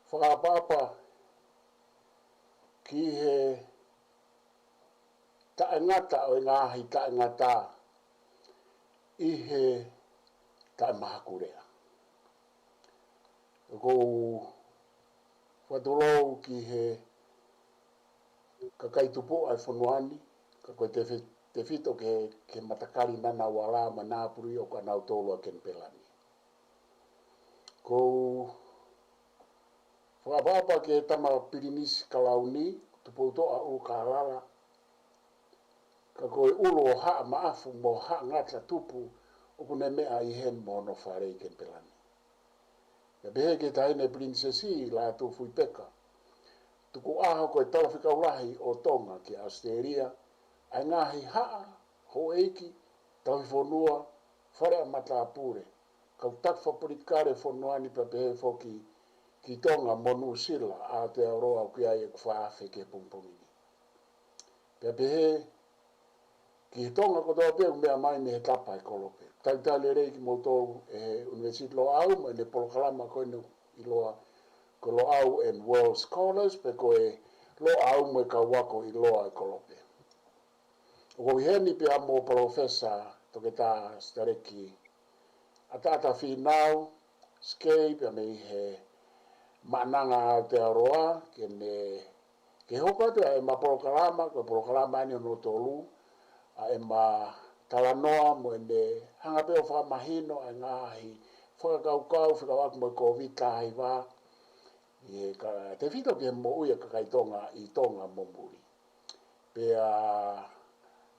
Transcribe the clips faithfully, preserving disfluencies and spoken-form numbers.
Fakaʻapaʻapa ki he taʻengata ʻo e ngaahi taʻengata ʻi he taʻemahakulea. ʻOku ou fakatulou ki he kakai tupuʻa ʻo e fonua ni, ka ko e tefi-, tefito ki he, ki he matakali Ngunnawal mo Ngambri ʻoku ʻanautolu ʻa Kenipela ni. ʻOku ou fakaʻapaʻapa ki he tama Pilinisi Kalauni, Tupoutoʻa ʻUlukālala, ka ko e ʻulu ʻo Haʻa Maʻafu mo Haʻa Ngata Tupu ʻoku ne meʻa ʻi heni mo hono fale ʻi Kenipela ni. Pea pehē ki he Taʻahine Pilinisesi Lātūfuipeka, tukuʻaho ko e Talafekau Lahi ʻo Tonga ki ʻAositelēlia, ʻa e ngaahi haʻa, houʻeiki, tauhi fonua, fale ʻa matāpule, kau taki fakapolitikale fonua ni pea pehē foki ki Tonga mo Nuʻusila, ʻa Aotearoa ʻoku ʻi ai ʻeku fakaafe ki he pongipongi ni. Pea pehē ki he Tonga kotoa pē ʻoku meʻa mai mei he tapa ʻo e kolope. Talitali lelei kimoutolu ʻe he ʻUnivēsiti Loʻau mo ʻene polokalama ko eni ʻiloa ko e Loʻau and World Scholars, pe ko e Loʻau mo e Kau Ako ʻIloa ʻo e Kolope. ʻOku ou ʻi heni pea mo Palōfesa Toketā Sitaleki ʻAtaʻata Fīnau, Skei, pea mei he Maʻananga ʻo Aotearoa, ke ne, ke hoko atu ʻa ʻema polokalama, ko e polokalama eni hono tolu, ʻa ʻema talanoa mo ʻene hanga pē ʻo fakamahino ʻa e ngaahi fakakaukau fekauʻaki mo e Kōviti taha hiva, ʻi he ka-, tefito ki he moʻui ʻa e kakai Tonga ʻi Tonga mo muli. Pea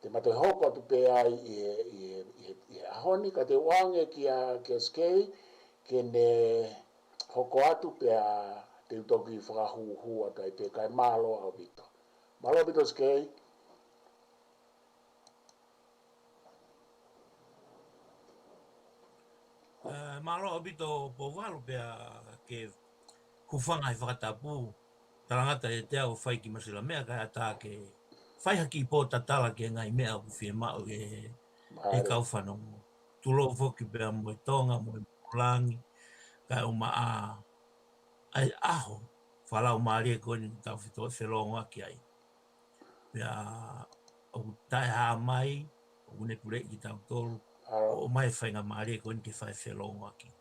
te ma toe hoko atu pē ai ʻi he, ʻi he, ʻi he, ʻi he ʻaho ni, ka te u ʻoange kia, kia Skei, ke ne hoko atu pea te u toki fakahūhū atu ai pē, kae mālō ʻaupito. Mālō ʻaupito Skei. Eh, mālō ʻaupito Pouvalu pea ke hūfanga he fakatapu, talangata ʻiate au ʻo fai ki masila meʻa kae ʻatā ke fai ha kiʻi pōtatala ki he ngaahi meʻa ʻoku fiemaʻu ʻe he, ʻe he kau fanongo. Mālō. Tulou foki pea mo e Tonga, mo e Langi, kae ʻumaʻā ʻa e ʻaho fakalaumālie ko eni ʻoku tau fetō-, felōngoaki ai. Pea ʻoku taʻehāmai, ʻoku ne puleʻi kitautolu, ʻo ʻomai e faingamālie ko eni ke fai e felōngoaki.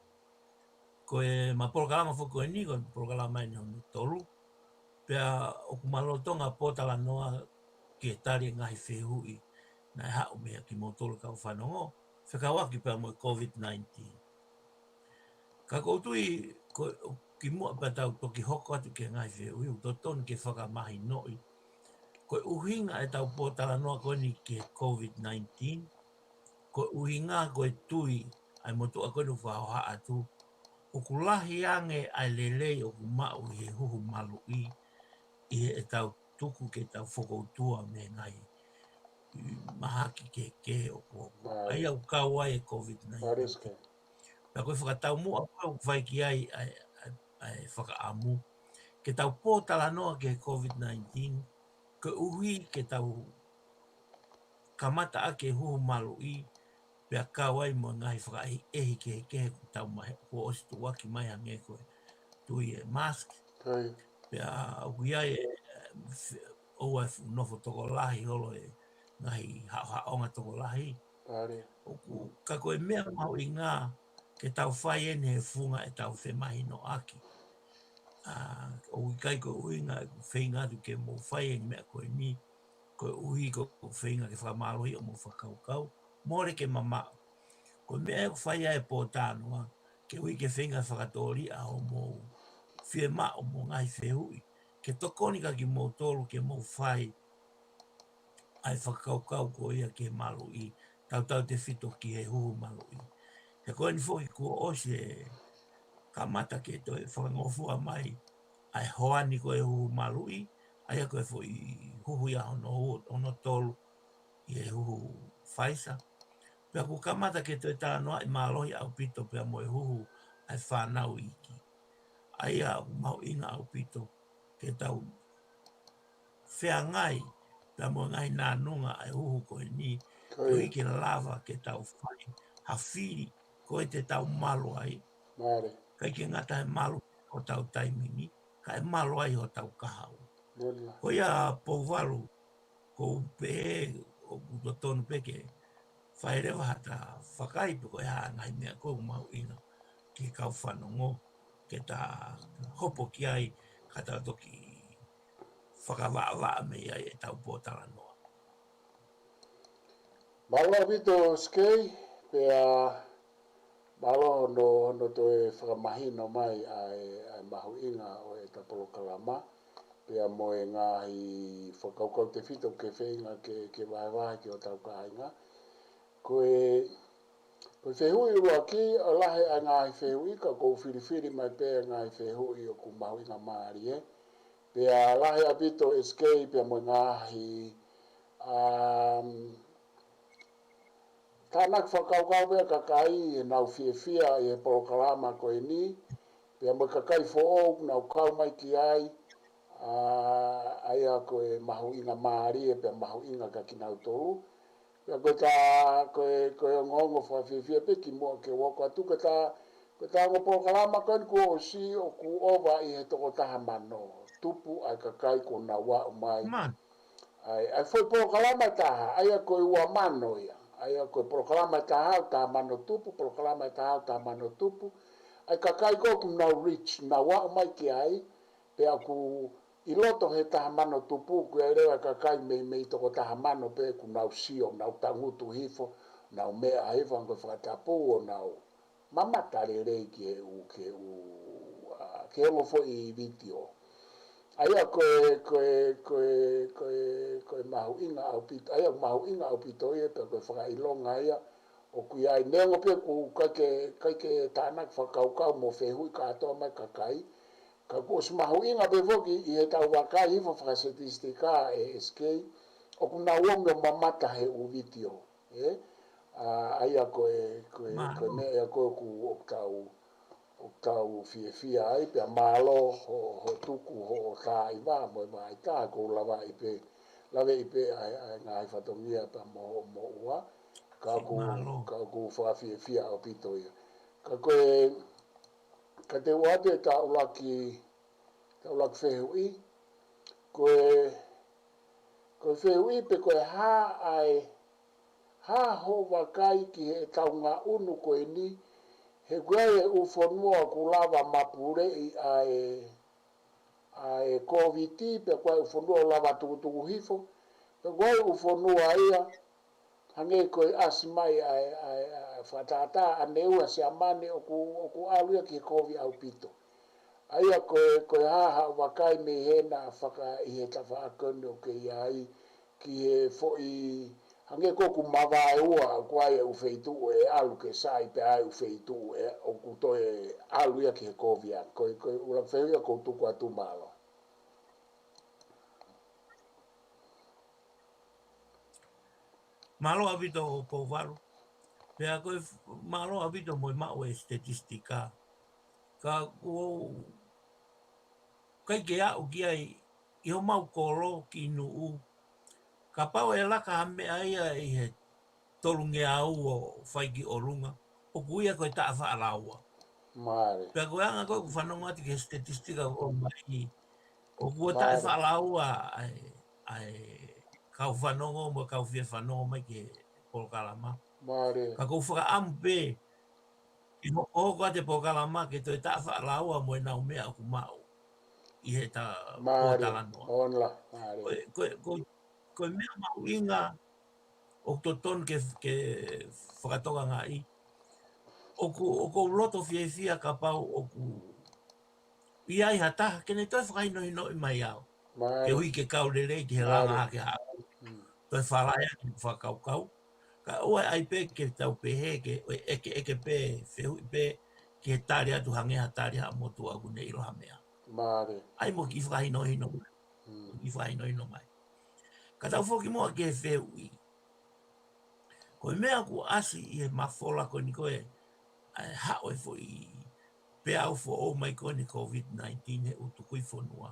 Ko ʻema polokalama foki ko eni, ko e polokalama eni hono tolu, pea ʻoku ma lolotonga pōtalanoa ke tali e ngaahi fehuʻi naʻe haʻu meiate kimoutolu kau fanongo, fekauʻaki pea mo e Kōviti nineteen. Ka ʻoku ou tui, ko, ʻo kimuʻa pea tau toki hoko atu ki he ngaahi fehuʻi, ʻoku totonu ke fakamahinoʻi ko e ʻuhinga ʻetau pōtalanoa ko eni ki he Kōviti nineteen, ko e ʻuhinga ko e tui ʻa e motuʻa ko eni ʻoku fakahohaʻa atu, ʻoku lahi ange ʻa e lelei ʻoku maʻu ʻi he huhu maluʻi, ʻi heʻetau tuku ke tau fokoutua mei he ngaahi mahaki kehekehe ʻoku, ʻoku, ʻa ia ʻoku kau ai e Kōviti nineteen. Pea ko e fakataumuʻa ko ē ʻoku fai ki ai ʻa e, ʻa e, ʻa e fakaʻamu ke tau pōtalanoa ki he Kōviti nineteen, koeʻuhi ke tau kamata ʻaki e huhu maluʻi, pea kau ai mo e ngaahi fakaʻehiʻehi kehekehe ʻoku tau mahe-, kuo ʻosi tuʻuaki mai hangē ko e tui e mask. Pea ʻoku ʻi ai e, e, fe-, ʻoua ʻe fuʻu nofo tokolahi holo e ngaahi haʻohaʻonga tokolahi. ʻOku, ka ko e meʻa mahuʻinga ke tau fai eni he funga ʻetau femahinoʻaki. ʻA, ʻoku ʻikai ko e ʻuhinga ʻeku feinga atu ke mou fai e meʻa ko eni, koeʻuhi ko ʻeku feinga ke fakamālohi homou fakakaukau, mole ke mamaʻo. Ko e meʻa ʻoku fai ai e pōtalanoa, ke ui ke feinga fakatōliʻa homou fiemaʻu mo e ngaahi fehuʻi, ke tokoni kia kimoutolu ke mou fai ʻa e fakakaukau ko ia ki he maluʻi, tautautefito ki he huhu maluʻi. He ko eni foki kuo ʻosi e kamata ke toe fakangofua mai ʻa e hoani ko e huhu maluʻi, ʻa ia ko e foʻi huhu ia hono ua, hono tolu ʻi he huhu Pfizer. Pea kuo kamata ke toe talanoaʻi mālohi ʻaupito pea mo e huhu ʻa e fānau iiki. ʻA ia ʻoku mahuʻinga ʻaupito ke tau feangai pea mo e ngaahi nānunga ʻa e huhu ko eni, koeʻuhi ke lava ke tau fai ha fili ko ē te tau malu ai. ʻIkai ke ngata he malu ʻo tau taimi ni, ʻe mālō ai hotau kahaʻu. Ko ia Pouvalu, ʻoku ou pehē ʻoku totonu pē ke fai leva haʻata vakai pe ko e hā e ngaahi meʻa ʻoku mahuʻinga ki he kau fanongo ke ta hopo ki ai ka ta toki fakavaʻavaʻa mei ai ʻetau pōtalanoa. Mālō ʻaupito Skei, pea mālō hono, hono toe fakamahino mai ʻa e, ʻa e mahuʻinga ʻo ʻeta polokalama, pea mo e ngaahi fakakaukau tefito ke feinga ke, ke vahevahe ki hotau kāinga. Ko e, ko e fehuʻi ʻuluaki, ʻo lahi ʻa e ngaahi fehuʻi, ka ʻoku ou filifili mai pē ngaahi fehuʻi ʻoku mahuʻinga mālie. Pea lahi ʻaupito Skei, pea mo e ngaahi, um, tānaki fakakaukau pea kakai ʻenau fiefia ʻi he polokalama ko eni, pea mo e kakai foʻou ʻoku nau kau mai ki ai, ʻa, ʻa ia ko e mahuʻinga mālie, pea mahuʻinga kia kinautolu. Pea ko e tā, ko e, ko e ongoongo fakafiefia pē kimuʻa ke u hoko atu ko e tā, ko e tā ongo polokalama ko eni kuo ʻosi ʻoku ʻova ʻi he toko taha mano. Tupu ʻa e kakai kuo nau aʻu mai. ʻA e, ʻa e foʻi polokalama ʻe taha, ʻa ia ko e ua mano ia. ʻA ia ko e polokalama ʻe taha ʻoku taha mano tupu, polokalama ʻe taha ʻoku taha mano tupu. ʻA e kakai ko ē ʻoku nau reach, nau aʻu mai ki ai, pea ʻoku ʻi loto he taha mano tupu, ʻoku ʻi ai leva e kakai mei, mei toko taha mano pē ʻoku nau sio, nau tangutu hifo, nau meʻa hifo, ʻa ko e fakatapu, ʻo nau mamata lelei ki he ʻū, ki he ʻū, ʻa, ki he ongo foʻi vitiō. ʻA ia ko e, ko e, ko e, ko e, ko e mahuʻinga ʻaupito, ʻa ia mahuʻinga ʻaupito ia, pea ko e fakaʻilonga ia, ʻoku ʻi ai neongo pē ʻoku ʻikai ke, ʻikai ke tānaki fakakaukau mo fehuʻi kātoa mai kakai, ka kuo ʻosi mahuʻinga pē foki ʻi heʻetau vakai hifo fakasitisitika ʻe Skei, ʻoku nau ongo mamata he ʻū vitiō, ē? ʻA, ʻa ia ko e, ko e, ko e meʻa ia ko ē ʻoku, ʻoku tau, ʻoku tau fiefia ai, pea mālō ho, ho tuku hoʻo tā ʻi vā, mo e vā ʻi tā, ʻoku ou lavaʻi pē, laveʻi pē ʻa e, ʻa e ngaahi fatongia pea mo, mo ua, ka ʻoku, ka ʻoku fakafiefia ʻaupito ia. Ka ko e, ka te u ʻoatu ʻeta ʻuluaki, ʻeta ʻuluaki fehuʻi, ko e, ko e fehuʻi pe ko e hā ʻa e, hā hoʻo vakai ki heʻetau ngaʻunu ko eni, he ʻoku ʻi ai e ʻū fonua ʻoku lava mapuleʻi ʻa e, ʻa e Kōviti, pe ko e ʻū fonua ʻoku lava tukutuku hifo, pe ko e ʻū fonua ia, hangē ko e ʻasi mai ʻa e, ʻa e, ʻa e fakatātā ʻaneuhu ʻa Siamane ʻoku, ʻoku ʻalu ia ki he kovi ʻaupito. ʻA ia ko e, ko e hā haʻo vakai mei hena faka ʻi he tafaʻaki ko eni ʻoku ke ʻi ai ki he foʻi, hangē ko ʻoku mavaeua ʻoku ʻi ai e ʻū feituʻu ʻe ʻalu ke sai pea ʻi ai e ʻū feituʻu ʻe, ʻoku toe ʻalu ia ki he kovi ange. Ko e, ko e ʻuluaki fehuʻi ia ʻoku ou tuku atu, mālō. Mālō ʻaupito Pouvalu. Pea ko e f-, mālō ʻaupito mo e maʻu e statistika. Ka ʻoku ou ʻikai ke aʻu ki ai ʻi homau kolo ki Nuʻu. Kapau ʻe laka ha meʻa ia ʻi he tolungeau ʻo fai ki ʻolunga, ʻoku ʻi ai ko e taʻefaʻalaua. Pea ko e anga ko ē ʻeku fanongo atu ki he statistika ʻoku ʻomai, ʻoku ʻo taʻefaʻalaua ʻa e, ʻa e kau fanongo mo e kau fie fanongo mai ki he polokalama. Ka ʻoku ou fakaʻamu pē ke hokohoko atu e polokalama ke toe taʻefaʻalaua mo ʻenau meʻa ʻoku maʻu ʻi heʻeta pōtalanoa. Ko e, ko e, ko e, ko e meʻa mahuʻinga ʻoku totonu ke, ke fakatokangaʻi. ʻOku, ʻoku ou loto fiefia kapau ʻoku ʻi ai ha taha ke ne toe fakahinohinoʻi mai au. Ke ui ke kau lelei ki he langa hake haʻaku. Toe falai ʻaki e fakakaukau. Ka ʻoua ʻe ʻai pē ke tau pehē ke ʻeke, ʻeke pē, fehuʻi pē, ke tali atu hangē ha tali ha motuʻa ʻoku ne ʻilo ha meʻa. ʻAi mo kiʻi fakahinohino, kiʻi fakahinohino mai. Ka tau foki muʻa ki he fehuʻi. Ko e meʻa ʻoku ʻasi ʻi he mafola ko eni ko e, ʻa e haʻu e foʻi peau foʻou mai ko eni Covid nineteen he ʻū tukui fonua.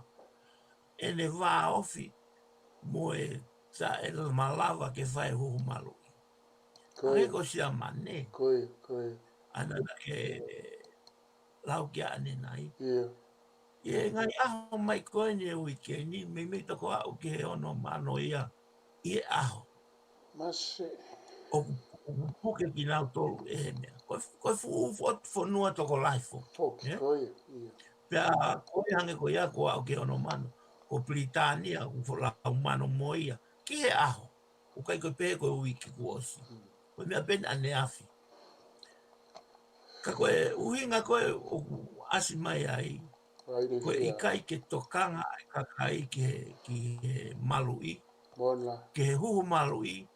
ʻEne vāofi mo e taʻemalava ke fai huhu maluʻi. Hangē ko Siamane. ʻAna naʻe lau kia ʻAnenai. ʻI he ngaahi ʻaho mai ko eni e uike ni, meimei toko aʻu ki he ono mano ia ʻi he ʻaho. Masi. ʻOku, ʻoku puke kinautolu ʻe he meʻa. Ko e, ko e fuʻu, fuʻu fonua tokolahi foki. Foki, ē? Ko ia, ia. Pea ko e hangē ko ia ko ē aʻu ki he ono mano, ko Pilitānia, ʻoku folau mano mo ia. Ki he ʻaho. ʻOku ʻikai ko e pehē ko e uike kuo ʻosi. Mm. Ko e meʻa pē eni ʻaneafi. Ka ko e ʻuhinga ko ē ʻoku ʻasi mai ai, ʻa ia ko e ʻikai ke tokanga ʻa e kakai ki he, ki he maluʻi, Mona. Ki he huhu maluʻi,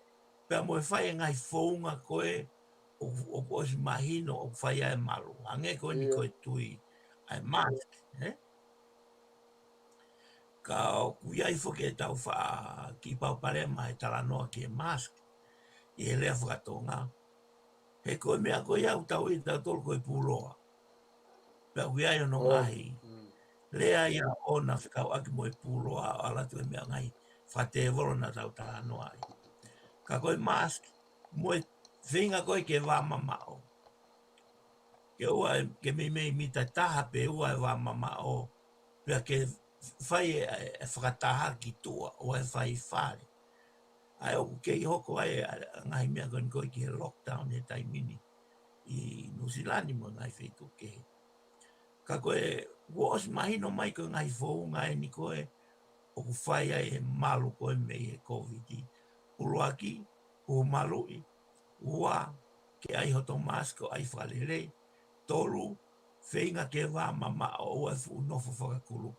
pea mo e fai e ngaahi founga ko ē ʻoku, ʻoku ʻosi mahino ʻoku fai ai e malu. Hangē ko eni Ia. Ko e tui ʻa e mask, ē? Ka ʻoku ʻi ai foki ʻetau faʻa kiʻi palopalema he talanoa ki he mask ʻi he lea fakatonga. He ko e meʻa ko ia ʻoku tau ʻi tautolu ko e puloa. Pea ʻoku ʻi ai hono Oh, ngaahi mm. Lea ia ʻoku fekauʻaki mo e puloa ʻo ʻalu atu e meʻa ngaahi fakatēvolo naʻa tau talanoa ai. Ka ko e mask, mo e feinga ko ē ke vā mamaʻo. Ke ʻoua, ke meimei mita taha pe ua e vā mamaʻo, pea ke fai e, e, e fakataha ki tuʻa, ʻoua ʻe fai fale. ʻA ia ʻoku kei hoko ai e, e ngaahi meʻa ko eni ko ē ki he lockdown he taimi ni ʻi Nuʻusila ni mo e ngaahi feituʻu kehe. Ka ko e, kuo ʻosi mahino mai ko e ngaahi founga eni ko ē ʻoku fai ai e malu ko ē mei he Covid. ʻUluaki, huhu maluʻi. Ua, ke ʻai hoto mask ʻo ʻai fakalelei. Tolu, feinga ke vā mamaʻo ʻoua ʻe fuʻu nofo fakakulupu.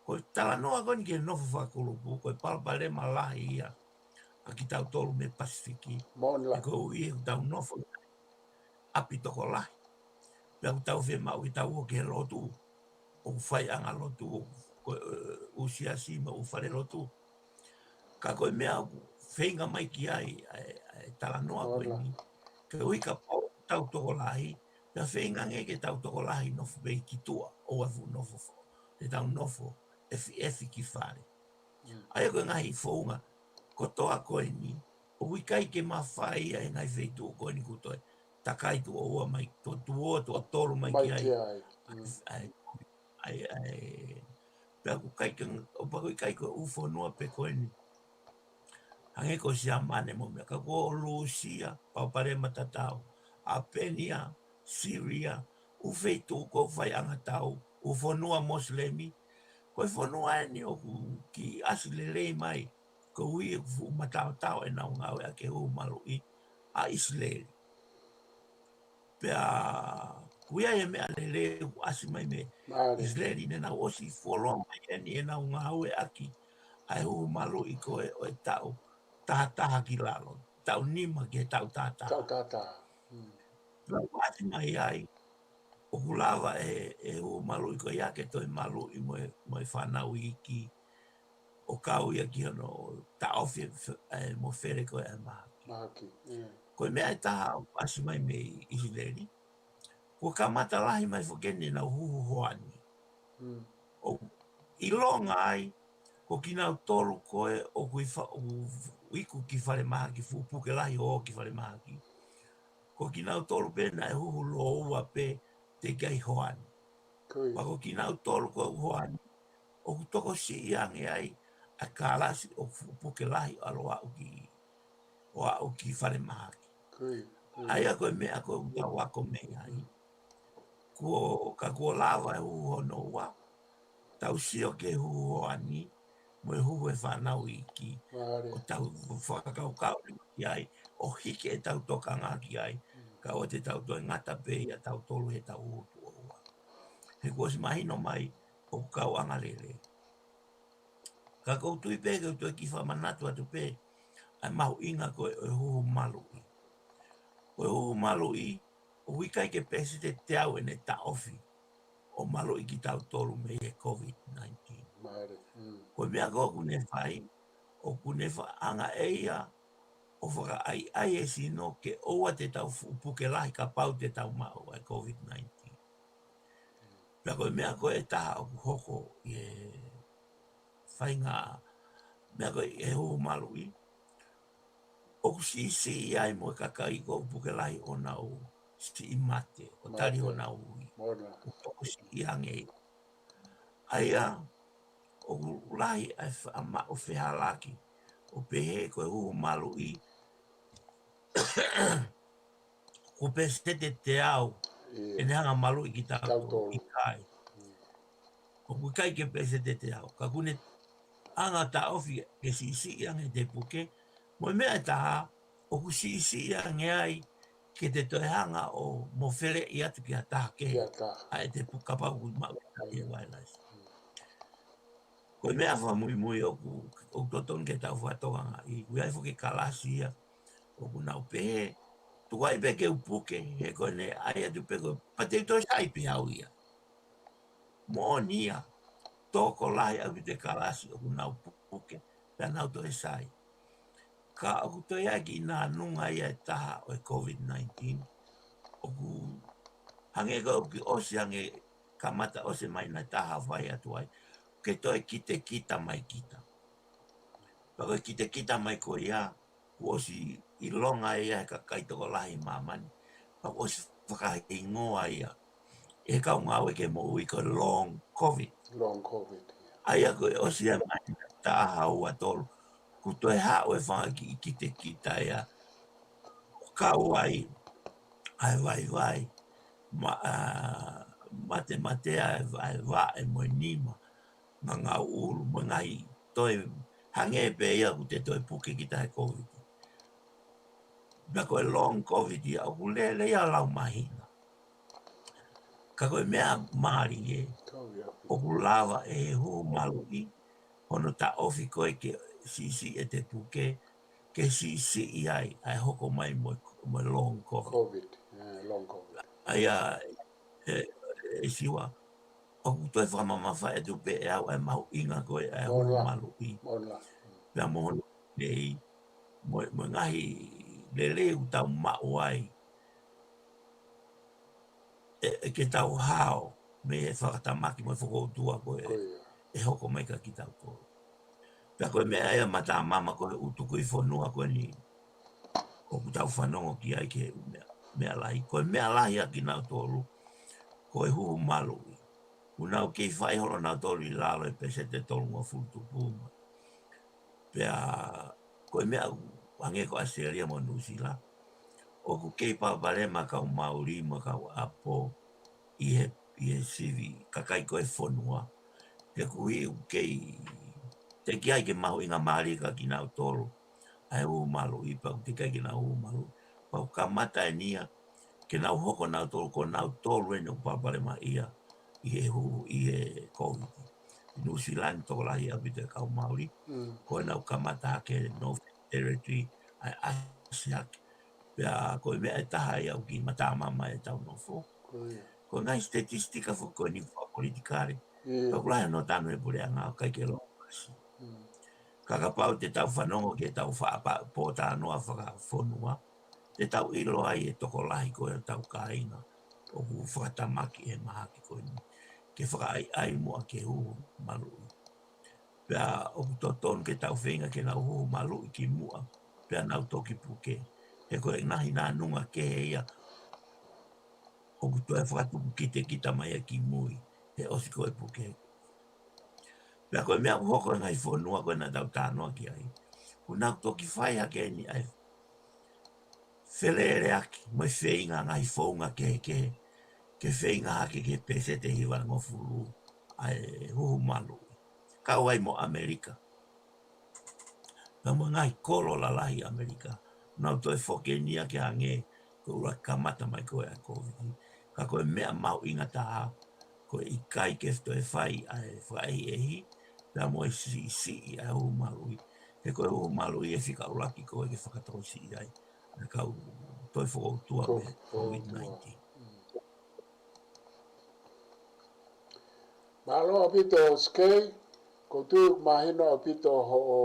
Ko e talanoa ko eni ki he nofo fakakulupu, ko e palopalema lahi ia ʻa kitautolu mei Pasifiki. Mona. He ko e ʻuhi ʻoku tau nofo ʻapi tokolahi. Pea ʻoku tau fiemaʻu ke tau ō ki he lotu. ʻOku faiʻanga lotu, ʻoku, ko e, ʻū siasi mo e ʻū fale lotu. Ka ko e meʻa ʻoku feinga mai ki ai ʻa e, ʻa e talanoa ko Mona. Eni. Ke ʻuhi kapau ʻoku tau tokolahi, pea feinga ange ke tau tokolahi nofo pē ki tuʻa, ʻoua ʻe fuʻu nofo fo-, te tau nofo ʻefiʻefi ki fale. Mm. ʻA ia ko e ngaahi founga kotoa ko eni, ʻoku ʻikai ke mafai ia ʻe he ngaahi feituʻu ko eni kuo toe takai tuʻo ua mai, tuʻo, tuʻo, tuʻo tolu mai Mai ki ai. ki ai. Mm. ʻA e, ʻa e, ʻa e, pea ʻoku ʻikai ke, ʻo pea ʻoku ʻikai ko e ʻū fonua pē ko eni. Hangē ko Siamane mo e meʻa, ka ko Lūsia, palopalema tatau. ʻApenia, Siria, ʻū feituʻu ko ē faiʻanga tau, ʻū fonua Mosilemi. Ko e fonua eni ʻoku kiʻi ʻasi lelei mai, ko e ʻuhi ʻoku fuʻu mataotao ʻenau ngāueʻaki e huhu maluʻi ʻa ʻIsileli. Pea ʻoku ʻi ai e meʻa lelei ʻoku ʻasi mai mei Mālie. ʻIsileli, naʻa nau ʻosi fuoloa mai eni ʻenau ngāueʻaki ʻa e huhu maluʻi ko ē ʻo e taʻu tahataha ki lalo, taʻu nima ki he taʻu tahataha. Taʻu tahataha. Mm. Pea ʻoku ʻasi mai ai, ʻoku lava e, e huhu maluʻi ko ia ke toe maluʻi mo e, mo e fānau iiki, ʻo kau ia ki hono taʻofi e fe-, e mo fele ko ē e mahaki. Mahaki, ʻio. Ko e meʻa ʻe taha ʻoku ʻasi mai mei ʻIsileli, kuo kamata lahi mai foki eni ʻenau huhu hoani. Mm. ʻOku ʻilonga ai, ko kinautolu ko ē ʻoku ʻi fa-, ʻoku iku ki falemahaki, fuʻu puke lahi ʻo ō ki falemahaki. Ko kinautolu pē naʻe huhu lōua pē teʻeki ai hoani. Ko ia. Pea ko kinautolu ko ē ʻoku hoani, ʻoku tokosiʻi ange ai ʻa e kalasi ʻoku fuʻu puke lahi ʻo ʻalu ʻo aʻu ki, ʻo aʻu ki falemahaki. Ko ia, ko ia. ʻA ia ko e meʻa ko ē ʻoku tau ako mei ai. Mm. Kuo, ka kuo lava e huhu hono ua, tau sio ki he huhu hoani, mo e huhu e fānau iiki. Mālie. ʻO tau fakakaukau ki ai, ʻo hiki ʻetau tokanga ki ai, Mm. kae ʻoua te tau toe ngata pē ia tautolu he tau huhu tuʻo ua. He kuo ʻosi mahino mai, ʻoku kau angalelei. Ka ʻoku ou tui pē ke u toe kiʻi fakamanatu atu pē, ʻa e mahuʻinga ko ē ʻo e huhu maluʻi. Ko e huhu maluʻi, ʻoku ʻikai ke peseti ʻe teau ʻene taʻofi ʻo maluʻi kitautolu mei he Covid nineteen. Mālie, mm. Ko e meʻa ko ē ʻoku ne fai, ʻoku ne faʻa anga ʻe ia ʻo fakaʻaiʻai e sino ke ʻoua te tau fuʻu puke lahi kapau te tau maʻu ʻa e Covid nineteen. Pea ko e meʻa ko ē ʻe taha ʻoku hoko ʻi he faʻahinga meʻa ko ē ʻi he huhu maluʻi, ʻoku siʻisiʻi ai mo e kakai ko ē ʻoku puke lahi ʻo nau siʻi mate, ʻo tali Mate. honau ui. Mona. ʻOku tokosiʻi ange. ʻA ia, ʻoku lahi ʻa e fa-, ʻa e maʻu fehālaaki, ʻo pehē ko e huhu maluʻi, ko e pēseti teau, ʻene hanga maluʻi kitautolu. ʻIkai. ʻOku ʻikai ke pēseti teau. Ka ʻoku ne hanga taʻofi ke siʻisiʻi ange ʻete puke, mo e meʻa ʻe taha, ʻoku siʻisiʻi ange ai ke te toe hanga ʻo mofeleʻi atu ki ha taha kehe ʻa ʻete puke kapau ʻoku maʻu ʻe he vailasi. Ko e meʻa fakamuimui ʻoku, ʻoku totonu ke tau fakatokangaʻi, ʻoku ʻi ai foki e kalasi ia ʻoku nau pehē, tuku ai pē ke u puke, he ko ʻene ʻai atu pē ko e, pea te u toe sai pē au ia. Moʻoni ia, tokolahi ʻaupito e kalasi ʻoku nau puke, pea nau toe sai. Ka ʻoku toe ʻi ai e kiʻi nānunga ia ʻe taha ʻo e COVID nineteen, ʻoku hangē ko ē ʻoku ʻosi hangē kamata ʻosi mai naʻe taha fai atu ai, ke toe kitekita mai kita. Pea ko e kitekita mai ko ia, kuo ʻosi ʻilonga ia ʻe he kakai tokolahi ʻi māmani. Pea kuo ʻosi fakahingoa ia ʻe he kau ngāue ke moʻui ko e long COVID. Long COVID, ia. ʻA ia ko e ʻosi ia mai taha ua tolu, kuo toe haʻu e fanga kiʻi kitekita ia. ʻO kau ai ʻa e vaivai, ma-, ʻa, matematea e va-, e vaʻe mo e nima, ngangau ʻulu, mo e ngaahi toe hangē pē ia ʻoku te toe puke kita he COVID. Pea ko e long COVID ia ʻoku lele ia lau māhina. Ka ko e meʻa mālie, ʻoku lava ʻe he huhu maluʻi hono taʻofi koe ke siʻisiʻi ʻete puke, ke siʻisiʻi ai ʻa e hoko mai mo e, mo e long COVID. COVID, ē, long COVID. ʻA ia, ʻe, ʻe Siua, ʻoku toe fakamamafaʻi atu pē ʻe au ʻa e mahuʻinga ko ē ʻa e huhu maluʻi. Pea mo hono lelei, mo, mo e ngaahi lelei ʻoku tau maʻu ai. ʻE, ʻe ke tau hao mei he fakatamaki mo e fokoutua ko ē ʻe hoko mai kia kitautolu. Pea ko e meʻa ia matamama ko ē ʻoku tuku ʻi fonua ko eni ʻoku tau fanongo ki ai ki he meʻa, meʻa lahi. Ko e meʻa lahi ʻa kinautolu, ko e huhu maluʻi. ʻOku nau kei fai holo nautolu ʻi lalo e pēseti ʻe tolungofulu tupu uma. Pea ko e meʻa ʻoku hangē ko ʻAositelēlia mo Nuʻusila, ʻoku kei palopalema kau Mauli mo kau ʻApo ʻi he, ʻi he sivi kakai ko ē fonua. He ʻoku ʻi ai ʻoku kei teʻeki ai ke mahuʻingamālie kia kinautolu ʻa e huhu maluʻi, pea ʻoku teʻeki ai ke nau huhu maluʻi. Pea ʻoku kamata eni ia ke nau hoko nautolu, ko nautolu eni ʻoku palopalema ia ʻi he huhu, ʻi he COVID. ʻI Nuʻusila ni tokolahi ʻaupito e kau Mauli, ko ʻenau kamata hake Northern Territory, ʻa e ʻasi hake. Pea ko e meʻa ʻe taha ia ʻoku kiʻi matamama ʻetau nofo. Ko e ngaahi statistika foki ko eni fakapolitikale. Pea ʻoku lahi hono tanu ʻe he puleʻanga ʻoku ʻikai ke lōmasi. Ka kapau te tau fanongo ki heʻetau faʻa pōtalanoa fakafonua, te tau ʻilo ai e tokolahi ko ē ʻetau kāinga ʻoku fakatamaki ʻe he mahaki ko eni ke fakaʻaiʻai muʻa ke huhu maluʻi. Pea ʻoku totonu ke tau feinga ke nau huhu maluʻi kimuʻa, pea nau toki puke. He ko e ngaahi nānunga kehe ia ʻoku toe fakatupu kitekita mai ia kimui, he ʻosi ko ē puke. Pea ko e meʻa ʻoku hoko he ngaahi fonua ko ē naʻa tau talanoa ki ai, ʻoku nau toki fai hake eni ʻa e feleleʻaki mo e feinga ngaahi founga kehekehe, ke feinga hake ki he pēseti ʻe hivangofulu ʻa e huhu maluʻi. Kau ai mo ʻAmelika. Pea mo e ngaahi kolo lalahi ʻAmelika, nau toe foki eni ia ke hangē ko e ʻuluaki kamata mai ko ē ʻa e COVID. Ka ko e meʻa mahuʻinga taha, ko e ʻikai ke toe fai ʻa e fakaʻehiʻehi, pea mo e siʻisiʻi ʻa e huhu maluʻi. He ko e huhu maluʻi ʻe fika ʻuluaki ko ē ke fakatokosiʻi ai ʻa e kau toe fokoutua mei he COVID nineteen. Mālō ʻaupito Skei, ʻoku ou tui ʻoku mahino ʻaupito hoʻo,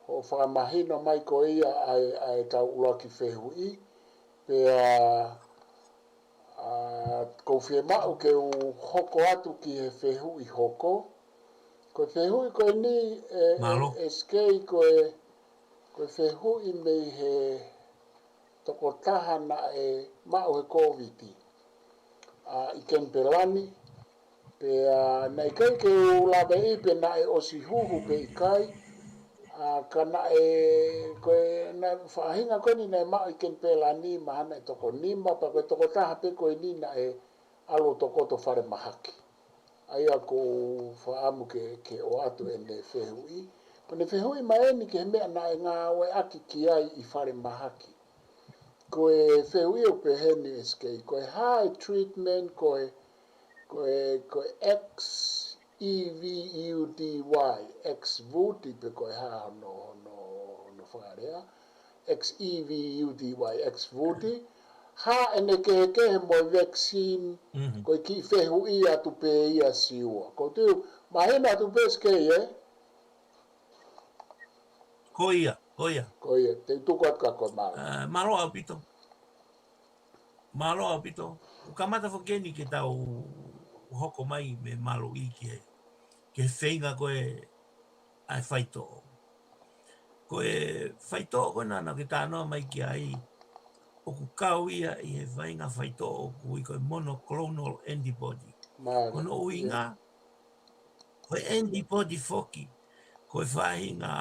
hoʻo fakamahino mai ko ia ʻa e, ʻa ʻetau ʻuluaki fehuʻi, pea, ʻa, ʻoku ou fiemaʻu ke u hoko atu ki he fehuʻi hoko. Ko e fehuʻi ko eni ʻe, ʻe, ʻe Skei ko e, ko e fehuʻi mei he tokotaha naʻe maʻu he COVID, ʻa, ʻi Kenipela ni, Pea naʻe ʻikai ke u laveʻi pe naʻe ʻosi huhu pe ʻikai, ʻa, ka naʻe, ko e, naʻe faʻahinga ko eni naʻe maʻu ʻi Keni Pelani, mahalo naʻe toko nima, pea ko e tokotaha pē ko eni naʻe ʻalu ʻo tokoto falemahaki. ʻA ia ʻoku ou fakaʻamu ke, ke ʻoatu ʻene fehuʻi. Ko ʻene fehuʻi mai eni ki he meʻa naʻe ngāueʻaki ki ai ʻi falemahaki. Ko e fehuʻi ʻoku pehē ni S K, ko e hā e treatment, ko e, ko e, ko e X E V U D Y, X vuti pe ko e hā hono, hono, hono fakalea, X E V U D Y, X vuti, hā ʻene kehekehe mo e vaccine, Mhm. ko e kiʻi fehuʻi atu pē ia Siua. Ko tu, mahino atu pē S K, ē? Ko ia, ko ia. Ko ia, te u tuku atu ka ko e mālō. Ā, mālō ʻaupito. Mālō ʻaupito. ʻOku kamata foki eni ke tau hoko mai mei he mālōʻi ki he, ki he feinga ko ē ʻa e faitoʻo. Ko e faitoʻo ko ē naʻa ke talanoa mai ki ai, ʻoku kau ia ʻi he faʻahinga faitoʻo ʻoku ui ko e monoclonal antibody. Mālie. Ko hono ʻuhinga, ko e antibody foki, ko e faʻahinga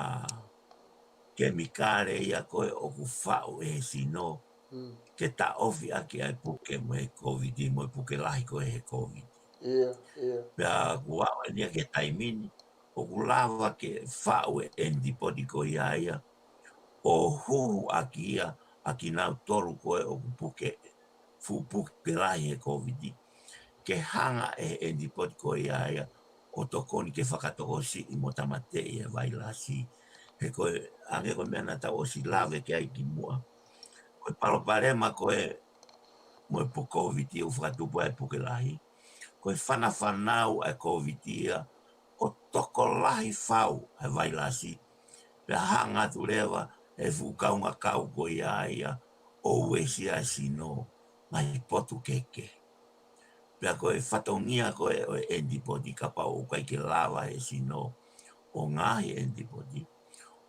kemikale ia ko ē ʻoku faʻu ʻe he sino, Mm. ke taʻofi ʻaki ʻa e puke mo e Covid, mo e puke lahi ko ē he Covid. Ia, ia. Pea kuo aʻu eni ia ki he taimi ni, ʻoku lava ke faʻu e antibody ko ia ia, ʻo huhu ʻaki ia, ʻa kinautolu ko ē ʻoku puke, fuʻu puke lahi he Covid. Ke hanga ʻe he antibody ko ia ia, ʻo tokoni ke fakatokosiʻi mo tāmateʻi e vailasi. He ko e, hangē ko e meʻa naʻa tau ʻosi lave ki ai kimuʻa. Ko e palopalema ko ē mo e pu-, Covid ʻoku fakatupu ai e puke lahi. Ko e fanafanau ʻa e Covid ia, ʻo tokolahi fau ʻa e vailasi. Pea hanga atu leva ʻe he fuʻu kaungākau ko ia ia, ʻo uesia e sino, ngaahi potu kehekehe. Pea ko e fatongia ko ē ʻo e antibody kapau ʻoku ʻikai ke lava ʻe he sino ʻo ngaohi e antibody,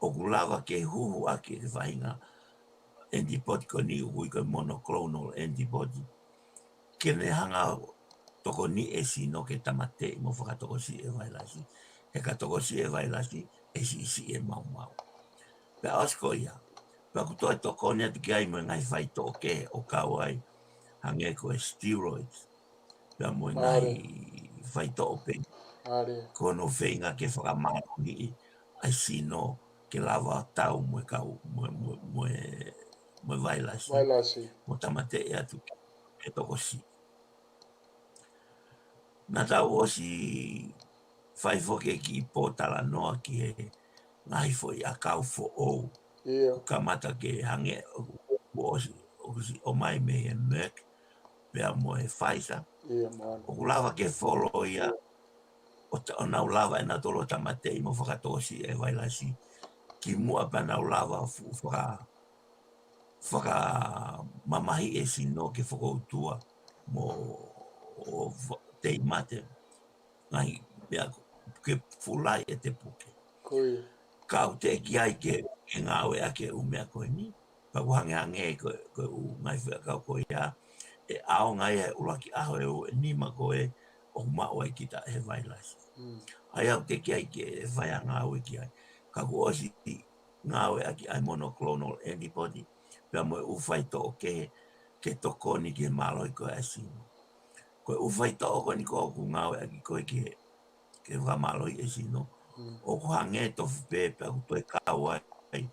ʻoku lava ke huhu ʻaki e faʻahinga antibody ko eni ʻoku ui ko e monoclonal antibody. Ke ne hanga ʻo tokoniʻi e sino ke tāmateʻi mo fakatokosiʻi e vailasi. He ka tokosiʻi e vailasi, ʻe siʻisiʻi e maumau. Pea ʻosi ko ia, pea ʻoku toe tokoni atu ki ai mo e ngaahi faitoʻo kehe ʻoku kau ai, hangē ko e steroids, pea mo e Mālie. ngaahi faitoʻo pē. Mālie. Ko hono feinga ke fakamālohiʻi ʻa e sino ke lava tau mo e kau, mo e, mo e, mo e, mo e vailasi. Vailasi. Mo tāmateʻi atu ke tokosiʻi. Naʻa tau ʻosi fai foki e kiʻi pōtalanoa ki he ngaahi foʻi ʻakau foʻou. Ia. Kamata ke hangē, ʻoku ʻosi, ʻosi ʻomai mei he Merck, pea mo e Pfizer. Ia, mālie. ʻOku lava ke folo ia, ʻo ta-, ʻo nau lava ʻe nautolu ʻo tāmateʻi mo fakatokosiʻi e vailasi. Kimuʻa pea nau lava fu-, faka-, fakamamahiʻi e sino ke fokoutua mo ʻo fa-, teimate. Ngaahi meʻa ko-, ke fulai ʻete puke. Ko ia. Ka ʻoku teʻeki ai ke, ke ngāueʻaki e ʻū meʻa ko eni. Pea ʻoku hangehangē ko, ko e ʻū ngaahi foʻi ʻakau ko ia, ʻe ʻaonga ia he ʻuluaki ʻaho ʻe ua ʻe nima ko ē ʻoku maʻu ai kita ʻe he vailasi. Mm. ʻA ia ʻoku teʻeki ai ke fai ha ngāue ki ai. Ka kuo ʻosi ngāueʻaki ʻa e monoclonal antibody, pea mo e ʻū faitoʻo kehe, ke tokoni ki he mālohi ko ē ʻa e sino. Ko e ʻū faitoʻo ko eni ko ē ʻoku ngāueʻaki ko ē ke, ke fakamālohiʻi e sino. Mm. ʻOku hangē tofu pē pea ʻoku toe kau ai.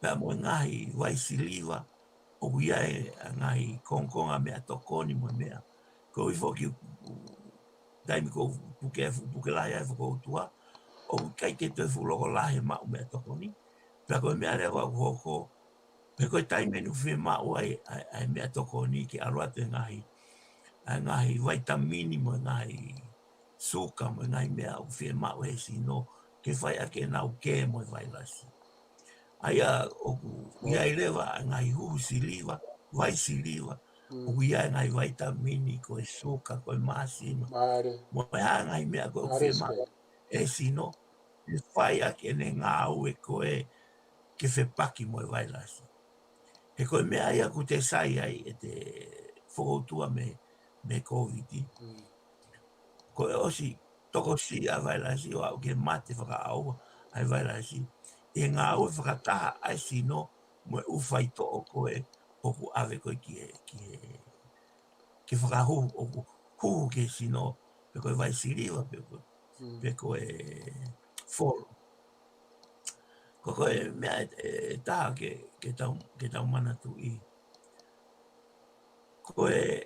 Pea mo e ngaahi vai siliva, ʻoku ʻi ai e ngaahi kongokonga meʻatokoni mo e meʻa. Ko e foki, taimi ko ē puke, puke lahi ai fokoutua, ʻoku ʻikai ke toe fuʻu loko lahi e maʻu meʻatokoni. Pea ko e meʻa leva ʻoku hoko, pe ko e taimi eni ʻoku fiemaʻu ai, ʻa e, ʻa e meʻatokoni ke ʻalu atu e ngaahi, ʻa e ngaahi vaitamini mo e ngaahi suka mo e ngaahi meʻa ʻoku fiemaʻu ʻe he sino ke fai ʻaki ʻenau kē mo e vailasi. ʻA ia ʻoku ʻi ai leva ʻa e ngaahi huhu siliva, vai siliva, Mm. ʻoku ʻi ai e ngaahi vaitamini, ko e suka, ko e māsima. Mālie. Mo e hā e ngaahi meʻa ko ē ʻoku Mālie, fiemaʻu Sipeli. ʻe he sino, ke fai ʻaki ʻene ngāue ko ē ke fepaki mo e vailasi. He ko e meʻa ia ʻoku te sai ai ʻete fokoutua mei, mei he Covid. Mm. ko e ʻosi tokosiʻi ʻa e vailasi ʻo aʻu ke mate fakaʻauha ʻa e vailasi, ʻi he ngāue fakataha ʻa e sino mo e ʻū faitoʻo ko ē ʻoku ʻave ko ē ki he, ki he, ke fakahū, ʻoku hū ki he sino, pe ko e vai siliva, pe ko, pe ko e folo. Ko, ko e meʻa ʻe, ʻe taha ke, ke tau, ke tau manatuʻi. Ko e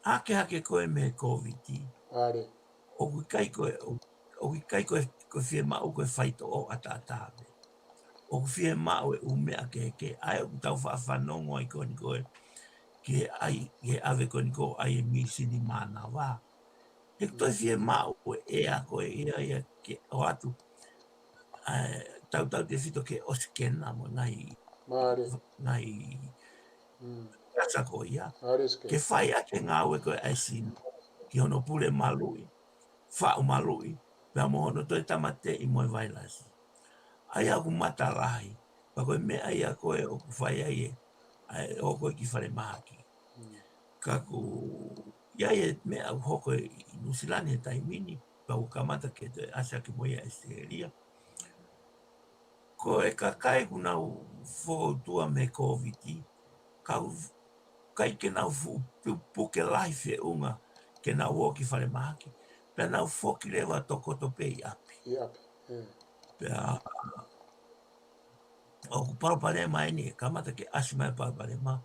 hakehake ko ē mei he Kōviti, ʻoku ʻikai ko e, ʻoku ʻikai ko e, ko e fiemaʻu ko e faitoʻo ʻataʻatā pē. ʻOku fiemaʻu e ʻū meʻa kehekehe, ʻa ia ʻoku tau faʻa fanongo ai ko eni ko ē, ke ʻai, ke ʻave ko eni ko ē ʻa e misini mānava. He ʻoku toe fiemaʻu e ʻea ko ē ia, ia ke ʻoatu, ʻa e, tautautefito ki he ʻosikena mo e ngaahi, ngaahi gasa ko ia. Ke fai ʻaki e ngāue ko ē ʻa e sino, ki hono pule maluʻi, faʻu maluʻi, pea mo hono toe tāmateʻi mo e vailasi. ʻA ia ʻoku matalahi, pea ko e meʻa ia ko ē ʻoku fai ai e, ʻa e ō ko ē ki falemahaki. Ka ʻoku ʻi ai e meʻa ʻoku hoko ʻi Nuʻusila ni he taimi ni, pea ʻoku kamata ke toe ʻasi hake mo ia ʻi ʻAositelēlia. Ko e kakai ʻoku nau fokoutua mei he Kōviti, ka ʻoku ʻikai ke nau fuʻu pu-, puke lahi feʻunga ke nau ō ki falemahaki, pea nau foki leva tokoto pē ʻi ʻapi. Pea ʻoku palopalema eni, kamata ke ʻasi mai palopalema,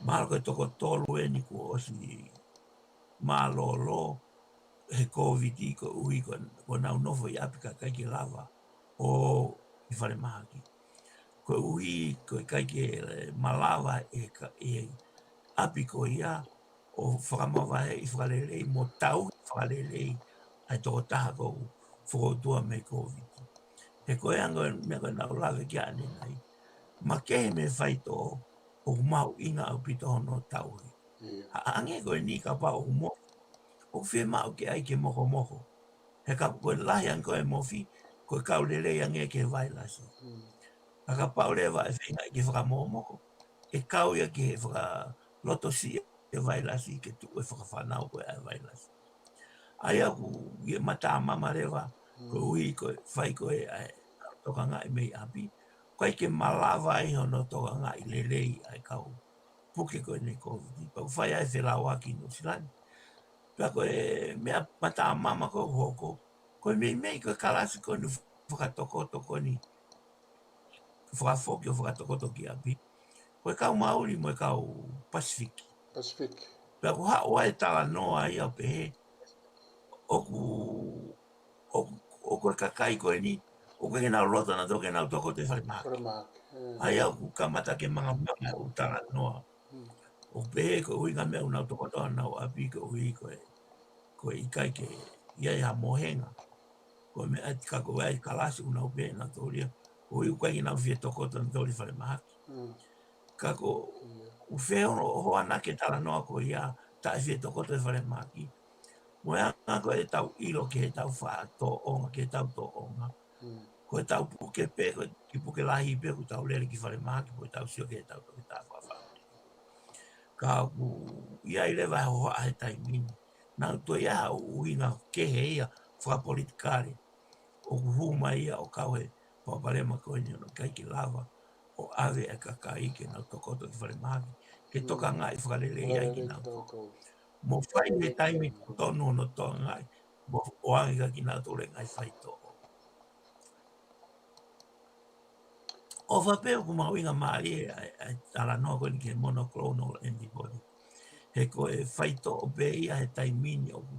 mahalo ko e toko tolu eni kuo ʻosi mālōlō he Kōviti koeʻuhi ko, ko ʻenau nofo ʻi ʻapi kae ʻikai ke lava ʻo ō ki falemahaki. Koeʻuhi ko e ʻikai ke, eh, malava ʻe ka, ʻe ʻapi ko ia ʻo fakamavaheʻi fakalelei mo tauhi fakalelei ʻa e tokotaha ʻoku fokoutua mei he Kōviti. He ko e anga e meʻa ko ē naʻa ku lave ki ai ʻanenai. Makehe mei he faitoʻo, ʻoku mahuʻinga ʻaupito hono tauhi. ʻA, hangē ko eni kapau ʻoku mofi, ʻoku fiemaʻu ke ʻai ke mokomoko. He kapau ko e lahi ange ko ē e mofi, ko e kau lelei ange ki he vailasi. Ka kapau leva ʻe feinga ke fakamokomoko, ʻe kau ia ki he fakalotosiʻi e vailasi ke tuʻu e fakafānau ko ē ʻa e vailasi. ʻA ia ʻoku ʻi he matamama leva, koeʻuhi ko e fai ko ē ʻa e tokangaʻi mei ʻapi, ʻoku ʻikai ke malava ai hono tokangaʻi lelei ʻa e kau puke ko eni Kōviti, pea ʻoku fai ai e felauʻaki ʻi Nuʻusila ni. Pea ko e meʻa matamama ko ē ʻoku hoko, ko e meimei ko e kalasi ko eni fakatokoto ko eni, fakafoki ʻo fakatokoto ki ʻapi, ko e kau Mauli mo e kau Pasifiki. Pea ʻoku haʻu ai e talanoa ia ʻo pehē, ʻoku, ʻoku, ʻoku ko e kakai ko eni, ʻoku ʻikai ke nau loto nautolu ke nau tokoto ʻi falemahaki. ʻA ia ʻoku kamata ke mangamanga e ʻū talanoa. ʻO pehē ko e ʻuhinga e meʻa ʻoku nau tokoto ʻenau ʻapi koeʻuhi ko e, ko e ʻikai ke ʻi ai ha mohenga. Ko e meʻa ʻe tika ko e kalasi ʻoku nau pehē nautolu ia, koeʻuhi ʻoku ʻikai ke nau fie tokoto nautolu ʻi falemahaki. Ka ʻoku feono ʻo hoanaki e talanoa ko ia, taʻe fie tokoto ʻi falemahaki. Mo e anga ko ē ʻetau ʻilo ki heʻetau faʻa tōʻonga, ki heʻetau tōʻonga. Ko ʻetau puke pē, ko e kiʻi puke lahi pē, ʻoku tau lele ki falemahaki, ko ʻetau sio ki heʻetau toketā fakafāmili. Ka ʻoku ʻi ai leva e hohaʻa he taimi ni. Naʻa nau toe ʻi ai ha ʻuhinga kehe ia, fakapolitikale. ʻOku hū mai ia ʻo kau he palopalema ko eni ʻo ʻikai ke lava ʻo ʻave e kakai ke nau tokoto ki falemahaki, ke tokangaʻi fakalelei ai kinautolu. Mo fai he taimi totonu hono tokangaʻi, mo ʻoange kia kinautolu e ngaahi faitoʻo. ʻOfa pē ʻoku mahuʻinga mālie ʻa e, ʻa e talanoa ko eni ki he monoclonal antibody. He ko e faitoʻo pē ia he taimi ni ʻoku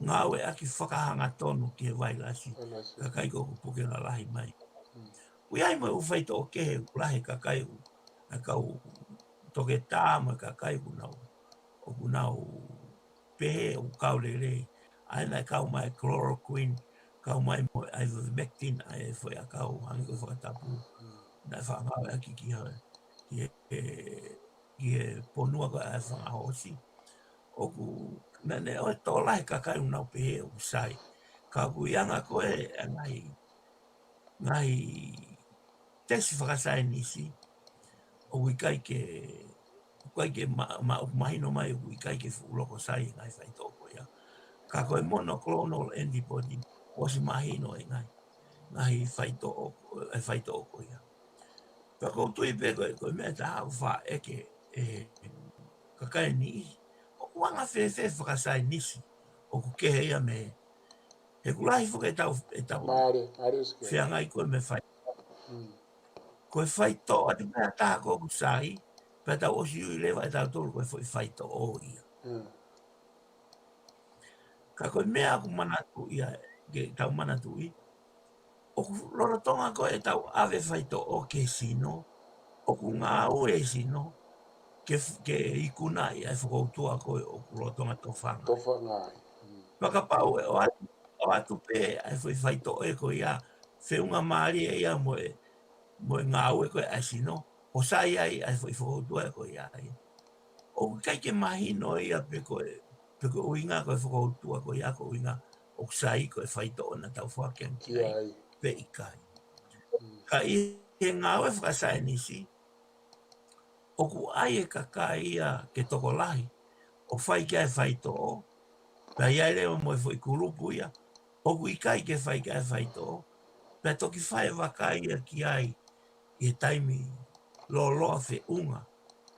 ngāueʻaki fakahangatonu ki he vailasi. Kakai ko ē ʻoku puke lalahi mai. ʻOku ʻi ai mo e ʻū faitoʻo kehe ʻoku lahi e kakai ʻoku, ʻa e kau toketā mo e kakai ʻoku nau, ʻoku nau pehē ʻoku kau lelei. ʻA ia naʻe kau mai e chloroquine, kau mai mo e ivermectin, ʻa e foʻiʻakau hangē ko e fakatapu. Naʻe faʻa ngāueʻaki ki he, ki he, ki he ponua ko ē ʻa e fanga hoosi. ʻOku, naʻe, naʻe ʻosi tokolahi e kakai ʻoku nau pehē ʻoku sai. Ka ʻoku ʻi ai ange ko ē e ngaahi, ngaahi tesi fakasaienisi, ʻoku ʻikai ke, ʻoku ʻikai ke ma-, ma-, ʻoku mahino mai ʻoku ʻikai ke fuʻu loko sai e ngaahi faitoʻo ko ia. Ka ko e monoclonal antibody, ʻosi mahino e ngaahi, ngaahi faitoʻo, e faitoʻo ko ia. Pea ʻoku ou tui pē ko e, ko e meʻa ʻe taha ʻoku faʻa ʻeke ʻe he kakai ni, ʻoku anga fēfē fakasaienisi ʻoku kehe ia mei he, he ʻoku lahi foki ʻetau, ʻetau Mālie, mālie ʻosi ke. Feangai ko e meʻa fai. Mm. Ko e faitoʻo ʻa e meʻa ʻe taha ko ē ʻoku sai, pea tau ʻosi ui leva ʻe tautolu ko e foʻi faitoʻo ia. Mm. Ka ko e meʻa ʻoku manatuʻi ia, ke tau manatuʻi, ʻoku lolotonga ko ē ʻetau ʻave faitoʻo ki he sino, ʻoku ngāue e sino, ke f-, ke ikunaʻi ʻa e fokoutua ko ē ʻoku lolotonga tofanga. Tofanga ai. Mm. Pea kapau ʻe ʻoatu, ʻoatu pē ʻa e foʻi faitoʻo ko ia, feʻunga mālie ia mo e, mo e ngāue ko ē ʻa e sino, ʻo sai ai ʻa e foʻi fokoutua ko ia ai. ʻOku ʻikai ke mahino ia pe ko e, pe ko e ʻuhinga ko e fokoutua ko ia ko e ʻuhinga ʻoku sai ko e faitoʻo naʻa tau foaki ange ki ai, pe ʻikai. Mm. Ka ʻi he ngāue fakasaienisi, ʻoku ʻai e kakai ia ke tokolahi, ʻo fai ki ai e faitoʻo, pea ʻi ai leva mo e foʻi kulupu ia, ʻoku ʻikai ke fai ki ai e faitoʻo, pea toki fai e vakai ia ki ai, ʻi he taimi lōloa feʻunga.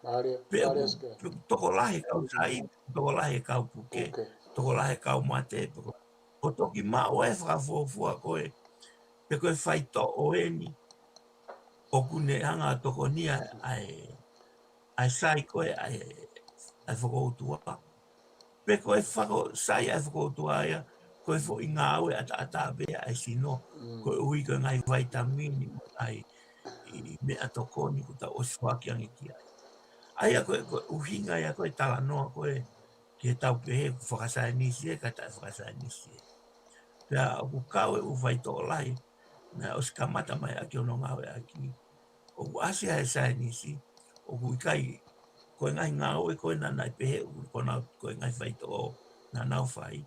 Mālie, pe mālie ʻoku, ʻosi ke. Pe ʻoku tokolahi e kau sai, tokolahi e kau puke, Puke. Tokolahi e kau mate, pe ko, ʻo toki maʻu e fakafuofua ko ē, pe ko e faitoʻo eni, ʻoku ne hanga ʻo tokonia ʻa e, ʻa e sai ko ē ʻa e, ʻa e fokoutua. Pe ko e fako-, sai ʻa e fokoutua ia, ko e foʻi ngāue ʻataʻatā pē ʻa e sino, Mm. koeʻuhi ko e ngaahi vaitamini, mo e ngaahi meʻatokoni ʻoku tau ʻosi foaki ange ki ai. ʻA ia ko e, ko e ʻuhinga ia ko e talanoa ko ē, ke tau pehē ʻoku fakasaienisi ē, ka taʻe fakasaienisi ē. Pea ʻoku kau e ʻū faitoʻo lahi, naʻe ʻosi kamata mai ʻaki hono ngāueʻaki. ʻOku ʻasi ʻa e saienisi, ʻoku ʻikai, ko e ngaahi ngāue ko ē naʻa nau pehē ʻoku ko nau, ko e ngaahi faitoʻo naʻa nau fai.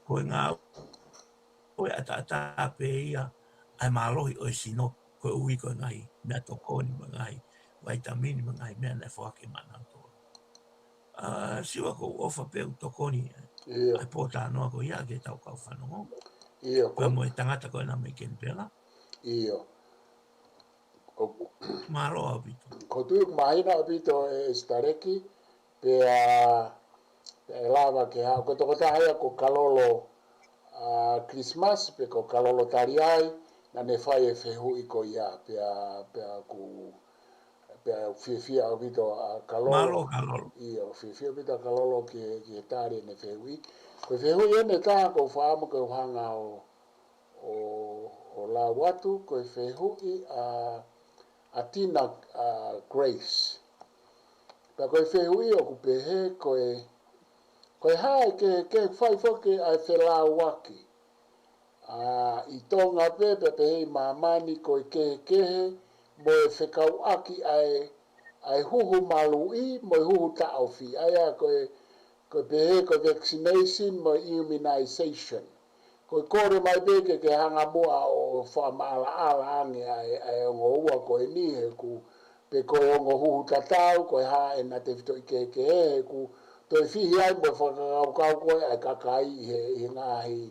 Ko e ngāue ʻataʻatā pē ia, ʻa e mālohi ʻo e sino, koeʻuhi ko e ngaahi meʻatokoni mo e ngaahi vaitamini mo e ngaahi meʻa naʻe foaki maʻanautolu. ʻA, Siua, ʻoku ou ʻofa pē ʻoku tokoni, ʻIo. ʻa e pōtalanoa ko ia ke tau kau fanongo. ʻIo, Pea ko mo e tangata ko ena mei Kenipela. ʻIo. ʻOku Mālō ʻaupito. ʻOku ou tui ʻoku mahino ʻaupito ʻe Sitaleki, pea, pea ʻe lava ke haʻu. Ko e tokotaha ia ko Kalolo, ʻa, Christmas, pe ko Kalolo Taliai, naʻa ne fai e fehuʻi ko ia, pea, pea ʻoku, pea fiefia ʻaupito ʻa Kalolo. Mālō Kalolo. ʻIo, fiefia ʻaupito ʻa Kalolo ki he, ki he tali ʻene fehuʻi. Ko e fehuʻi eni ʻe taha ʻoku ou faʻa mo ke u hanga ʻo ʻo, ʻo lau atu, ko e fehuʻi ʻa, ʻa Tina, ʻa, Grace. Pea ko e fehuʻi ʻoku pehē, ko e, ko e hā e kehekehe, fai foki ʻa e felāuaki. ʻA, ʻi Tonga pē, pea pehē ʻi māmani, ko e kehekehe, mo e fekauʻaki ʻa e, ʻa e huhu maluʻi, mo e huhu taʻofi. ʻA ia ko e, ko e pehē, ko e vaccination, mo e immunization. Ko e kole mai pē ke, ke hanga muʻa ʻo fakamaʻalaʻala ange ʻa e, ʻa e ongo ua ko eni he ʻoku, pe ko e ongo huhu tatau, ko e hā ʻena tefitoʻi kehekehe, he ʻoku toe fihi ai mo e fakakaukau ko ē ʻa e kakai ʻi he, ʻi he ngaahi,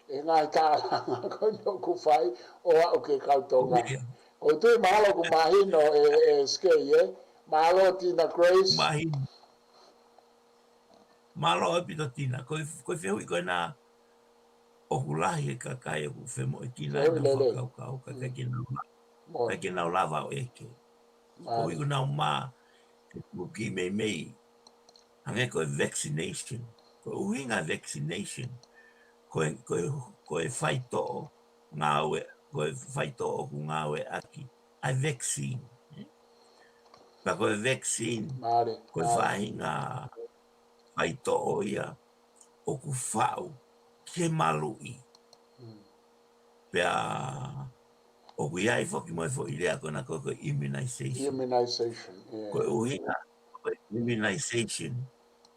ʻi he ngaahi tālanga ko eni ʻoku fai, ʻo aʻu ki he kau Tonga. ʻIo. ʻOku ou tui mahalo ʻoku mahino ʻe, ʻe Skei, ē? Mālō Tina Grace. Mahino. Mālō ʻaupito Tina. Ko e, ko e fehuʻi ko ena ʻoku lahi e kakai ʻoku femoʻuekina ʻenau fakakaukau, ka ʻikai ke nau la-, ʻikai ke nau lava ʻo ʻeke. Ko e ʻuhinga ʻoku nau mā, ke tuki meimei. Hangē ko e vaccination. Ko e ʻuhinga vaccination. Ko e, ko e, ko e faitoʻo ngāue, ko e faitoʻo ʻoku ngāueʻaki. ʻA e vaccine. Ka ko e vaccine, ko e faʻahinga faitoʻo ia ʻoku faʻu ke maluʻi. Pea ʻoku ʻi ai foki mo e foʻi lea ko ena ko e, ko e immunization. Immunization, yeah. Ko e ʻuhinga, ko e immunization,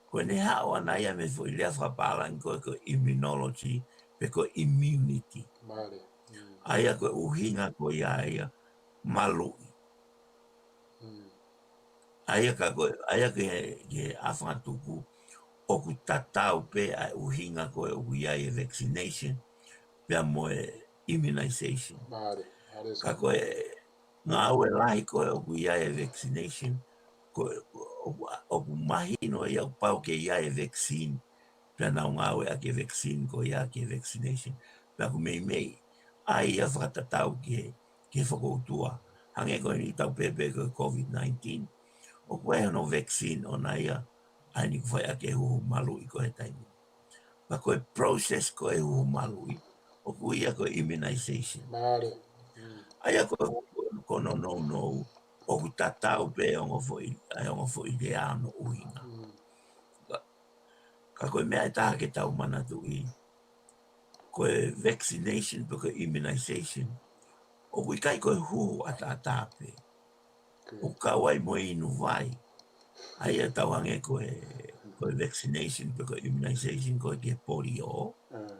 ko ʻene haʻu ʻana ia mei he foʻi lea fakapālangi ko e, ko e immunology, pe ko e immunity. Mālie. Mm. ʻA ia ko e ʻuhinga ko ia ia maluʻi. Mm. ʻA ia ka ko e, ʻa ia ke, ke afangatuku, ʻoku tatau pē ʻa e ʻuhinga ko ē ʻoku ʻi ai e vaccination, pea mo e immunization. Mālie, mālie. Ka ko e ngāue lahi ko ē ʻoku ʻi ai e vaccination, ko e, ʻoku, ʻoku mahino ia ʻoku pau ke ʻi ai e vaccine, pea nau ngāueʻaki e vaccine ko ia ki he vaccination. Pea ʻoku meimei ʻai ia fakatatau ki he, ki he fokoutua. Hangē ko eni ʻetau pehē pē ko e COVID nineteen, ʻoku ʻi ai hono vaccine ʻona ia, ʻa eni ʻoku fai ʻaki e huhu maluʻi ko ē he taimi. Ka ko e process ko ē huhu maluʻi, ʻoku ʻi ai ko e immunization. Mālie. Mm. ʻA ia ko, ko hono nounou, ʻoku tatau pē ongo foʻi, ʻa e ongo foʻi lea ʻo hono ʻuhinga. Mm. Ka, ka ko e meʻa ʻe taha ke tau manatuʻi, ko e vaccination pe ko e immunization, ʻoku ʻikai ko e huhu ʻataʻatā pē. Okay. ʻOku kau ai mo e inu vai. ʻA ia ʻoku tau hangē ko e, ko e vaccination pe ko e immunization ko ē ki he polio. Ah.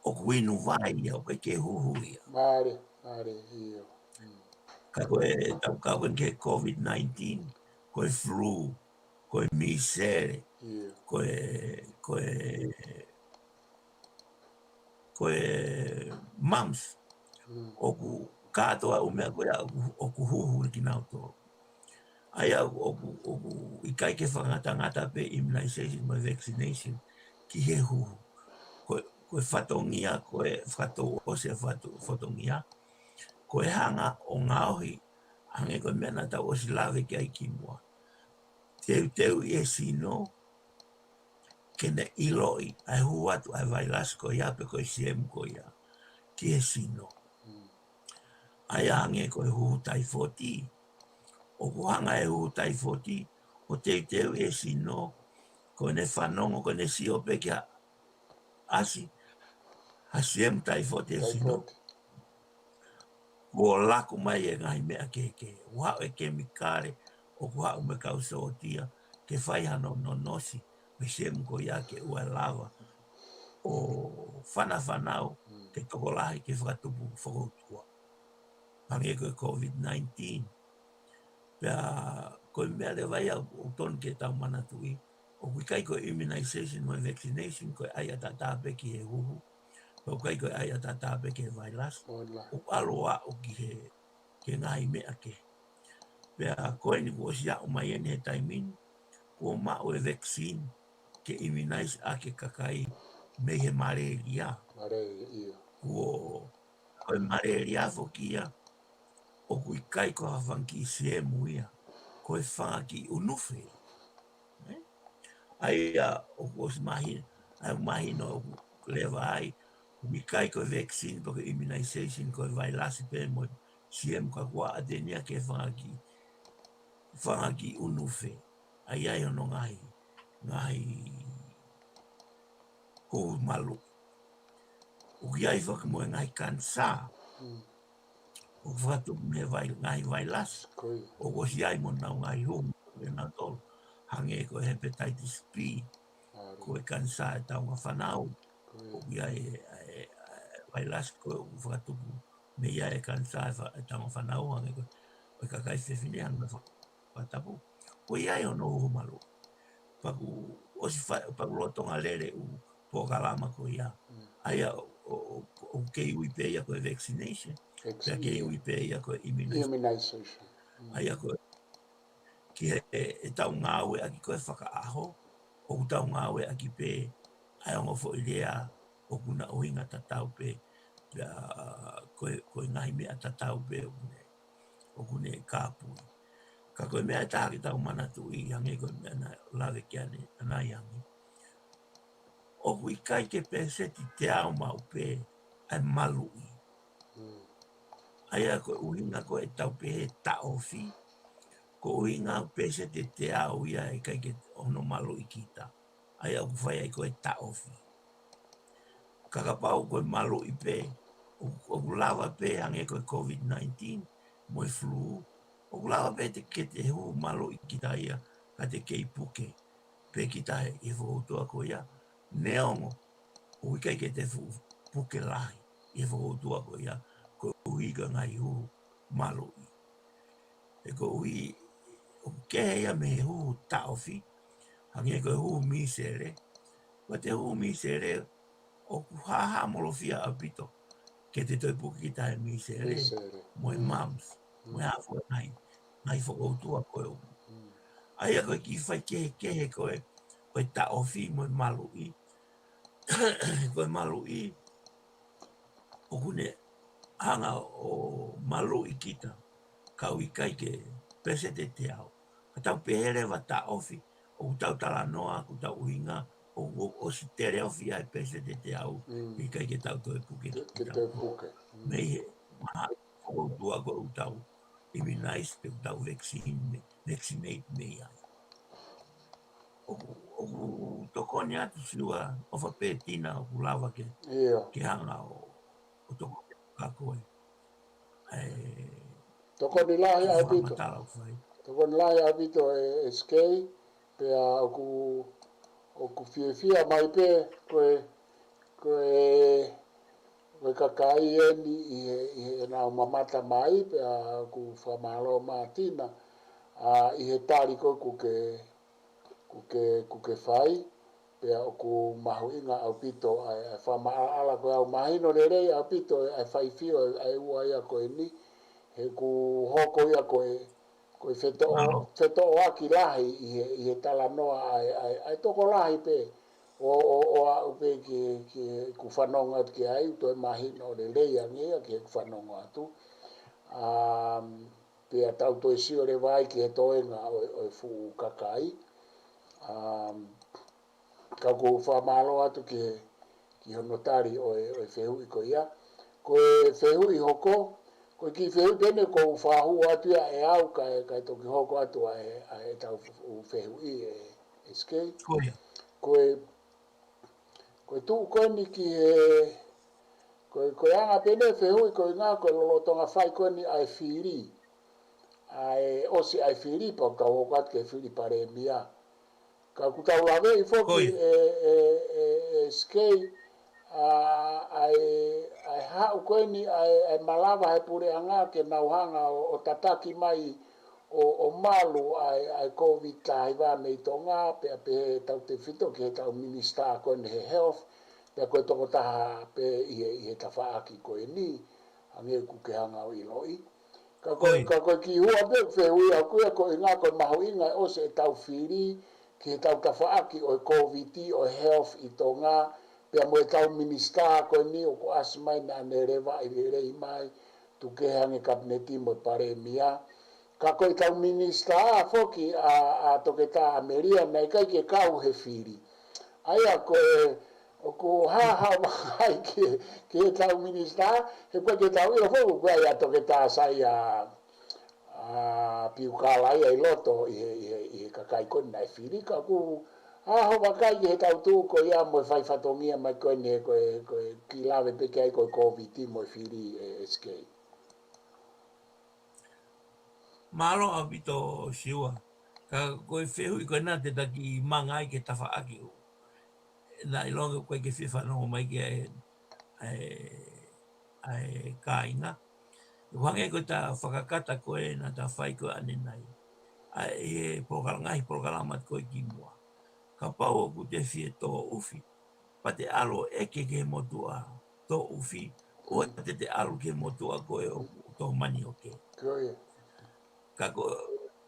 ʻOku inu vai ia, ʻoku ʻikai ke huhu ia. Mālie, mālie, ʻio. Mm. Ka ko e, tau kau ki he COVID nineteen, ko e flu, ko e misele, ʻIo. ko e, ko e, ko e mumps. Mm. ʻOku kātoa ʻū meʻa ko ia ʻoku, ʻoku huhu ʻe kinautolu. ʻA ia ʻoku, ʻoku ʻikai ke fakangatangata pē immunization mo e vaccination ki he huhu. Ko, ko e fatongia, ko e fakatouʻosi e fatu-, fatongia. Ko e hanga ʻo ngaohi, hangē ko e meʻa naʻa tau ʻosi lave ki ai kimuʻa. Teuteuʻi e sino, ke ne ʻiloʻi ʻa e hū atu ʻa e vailasi ko ia pe ko e siemu ko ia ki he sino. Mm. ʻA ia hangē ko e huhu taifoti. ʻOku hanga e huhu taifoti ʻo teuteuʻi e sino, ko ʻene fanongo, ko ʻene sio pē ki ha ʻasi ha siemu taifoti he sino. Taifoti. Kuo laku mai e ngaahi meʻa kehekehe. ʻOku haʻu e kemikale, ʻoku haʻu mo e kau sōtia, ke fai hano nonosi, mo e siemu ko ia ke ʻoua ʻe lava ʻo fanafanau, Mm. ke tokolahi ke fakatupu fokoutua. Hangē ko e COVID nineteen. Pea ko e meʻa leva ia ʻoku totonu ke tau manatuʻi, ʻoku ʻikai ko e immunization mo e vaccination ko e ʻai ʻataʻatā pē ki he huhu, pea ʻoku ʻikai ko e ʻai ʻataʻatā pē ki he vailasi. Ola. ʻOku ʻalu ʻo aʻu ki he, ki he ngaahi meʻa kehe. Pea ko eni kuo ʻosi aʻu mai eni he taimi ni, kuo maʻu e vaccine ke immunize ʻaki e kakai mei he malaria. Malaria, ʻio. Kuo Ko e malaria foki ia, ʻoku ʻikai ko ha fanga kiʻi siemu ia, ko e fanga kiʻi ʻunufe. Ē? ʻA ia ʻoku ʻosi mahino, ʻa ia ʻoku mahino ʻoku leva ai, ʻoku ʻikai ko e vaccine pe ko e immunization, ko e vailasi pē mo e siemu ka kuo ʻateni ia ki he fanga kiʻi, fanga kiʻi ʻunufe. ʻA ia ʻi ai hono ngaahi, ngaahi huhu maluʻi. ʻOku ʻi ai foki mo e ngaahi kanisā. Mm. ʻOku fakatupu mei he vai-, ngaahi vailasi. Ko ia. ʻOku ʻosi ʻi ai mo honau ngaahi huhu ʻe nautolu. Hangē ko e hepatitis B. Mālie. Ko e kanisā e taunga fānau. Ko ia. ʻOku ʻi ai e, e, e vailasi ko ē ʻoku fakatupu mei ai e kanisā e fa-, e taunga fānau hangē ko e kakai fefine hangē ko e fa-, fakatapu. Ko ia ʻi ai hono huhu maluʻi. Pea kuo ʻosi fa-, pea kuo lolotonga lele ʻū polokalama ko ia. Mm. ʻA ia ʻo, ʻo, ʻo, ʻoku kei ui pē ia ko e vaccination. Pea kei ui pē ia ko e immunization. Immunization. Mm. ʻA ia ko e, ki he, ʻetau ngāueʻaki ko ē fakaʻaho, ʻoku tau ngāueʻaki pē ʻa e ongo foʻi lea ʻoku na ʻuhinga tatau pē, pea ko e, ko e ngaahi meʻa tatau pē ʻoku ne, ʻoku ne kāpui. Ka ko e meʻa ʻe taha ke tau manatuʻi hangē ko e meʻa naʻe lave ki ai ʻanai ange. ʻOku ʻikai ke pēseti teau maʻu pē ʻa e maluʻi. Mm. ʻA ia ko e ʻuhinga ko ē ʻetau pehē taʻofi, ko e ʻuhinga ʻoku pēseti teau ia ʻe ʻikai ke hono maluʻi kita. ʻA ia ʻoku fai ai ko e taʻofi. Ka kapau ko e maluʻi pē, ʻoku, ʻoku lava pē hangē ko e COVID nineteen, mo e flu, ʻoku lava pē te ke te huhu maluʻi kita ia, ka te kei puke pē kita ʻi he fokoutua ko ia. Neongo, ʻoku ʻikai ke te fuʻu puke lahi ʻi he fokoutua ko ia, koeʻuhi ko e ngaahi huhu maluʻi. He koeʻuhi, ʻoku kehe ia mei he huhu taʻofi, Hangē ko e hū misele. Ko e hū misele, ʻoku hāhāmolofia ʻaupito ke te toe puke kita he misele, mo e mumps, mo e hā fua e ngaahi, ngaahi fokoutua ko ē ʻoku. ʻA ia ko e kiʻi faikehekehe ko ē, ko e taʻofi mo e maluʻi. Ko e maluʻi, ʻoku ne hanga ʻo maluʻi kita, ka ʻoku ʻikai ke peseti ʻe teau. Ka tau pehē leva taʻofi, ʻoku tau talanoa, ʻoku tau ʻuhinga, ʻoku ʻosi teleʻofi ʻa e peseti ʻe teau, ʻikai ke tau toe puke. Ke, ke toe puke. Mei he, maha, fokoutua ko ē ʻoku tau immunize pe ʻoku tau vaccine mei, vaccinate mei ai. ʻOku, ʻoku tokoni atu Siua, ʻofa pē Tina ʻoku lava ke, ke hanga ʻo, ʻo tokoni ka ko e. ʻE, tokoni lahi ʻaupito. Tokoni lahi ʻaupito ʻe, ʻe S K, pea ʻoku, ʻoku fiefia mai pē, ko e, ko e, ko e kakai eni ʻi he, ʻi heʻenau mamata mai, pea ʻoku fakamālō Mātina, ʻa, ʻi he tali ko ē ʻoku ke, ʻoku ke, ʻoku ke fai, pea ʻoku mahuʻinga ʻaupito ʻa e, ʻa e fakamaʻalaʻala ko ē ʻoku mahino lelei ʻaupito ʻa e faifio ʻa e, ʻa e ua ia ko eni, he ʻoku hoko ia ko e, ko e fetoʻo-, fetoʻoaki lahi ʻi he, ʻi he talanoa ʻa e, ʻa e, ʻa e tokolahi pē, ʻo, ʻo, ʻo aʻu pē ki, ki heʻeku fanongo atu ki ai, ʻoku toe mahino lelei ange ia ki heʻeku fanongo atu. Um, pea tau toe sio leva ai ki he toenga ʻo, ʻo e fuʻu kakai. Um, ka ʻoku ou fakamālō atu ki he, ki hono tali ʻo e, ʻo e fehuʻi ko ia. Ko e fehuʻi hoko, ko e kiʻi fehuʻi pē eni ʻoku ou fakahū atu ia ʻe au kae, kae toki hoko atu ʻa e, ʻa ʻetau fehuʻi ʻe, ʻe S K. Ko ia. Ko e, ko e tuʻu ko eni ki he, ko e, ko e anga pē eni e fehuʻi ko e ʻuhinga ko e lolotonga fai ko eni ʻa e fili. ʻA e ʻosi ʻa e fili pea ʻoku tau hoko atu ki he fili palēmia. Ka ʻoku tau laveʻi foki ʻe, ʻe, ʻe, ʻe S K, ʻa, ʻa e, ʻa e haʻu ko eni, ʻa e, ʻa e malava he puleʻanga ke nau hanga ʻo, ʻo tataki mai ʻo, ʻo malu ʻa e, ʻa e Kōviti taha hiva mei Tonga, pea pehē ʻe tautefito ki heʻetau minisitā ko eni he health, pea ko e tokotaha pē ʻi he, ʻi he tafaʻaki ko eni, hangē ʻoku ke hanga ʻo ʻiloʻi. Ka ko e, ka ko e kiʻi hua pē ʻeku fehuʻi ʻaʻaku ia ko e ʻuhinga ko e mahuʻinga ʻosi ʻetau fili ki heʻetau tafaʻaki ʻo e Kōviti ʻo e health ʻi Tonga, pea mo ʻetau minisitā ko eni ʻoku ʻasi mai naʻa ne levaʻi lelei mai, tuku kehe ange kapineti mo e palēmia. Ka ko ʻetau minisitā foki ʻa, ʻa Toketā ʻAmelia, naʻe ʻikai ke kau he fili. ʻA ia ko e, ʻoku hāhā mai ki, ki heʻetau minisitā, he ʻoku ʻikai ke tau ʻilo foki, ʻoku ʻi ai ʻa Toketā Saia, ʻa Piukala ia ʻi loto ʻi he, ʻi he, ʻi he kakai ko eni naʻe fili, ka ʻoku hāhā mai ki heʻetau tuʻu ko ia mo e fai fatongia mai ko eni he ko e, ko e kiʻi lave pē ki ai ko e Kōviti mo e fili ʻe S K. Mālō ʻaupito Siua. Ka ko e fehuʻi ko ena te ta kiʻi manga ai ki he tafaʻaki ʻoku. Naʻe ʻiloange ʻoku ʻikai ke fie fanongo mai ki ai ʻa e, ʻa e, ʻa e kāinga. ʻOku hangē ko ʻeta fakakata ko ē naʻa ta fai ko ē ʻanenai. ʻA e, ʻi he polokalama, ngaahi polokalama ko ē kimuʻa. Kapau ʻoku te fie tōʻufi. Pea te ʻalu ʻo ʻeke ki he motuʻa tōʻufi, ʻoua te te ʻalu ki he motuʻa ko ē ʻoku tō manioke. Ko ia. Ka ko,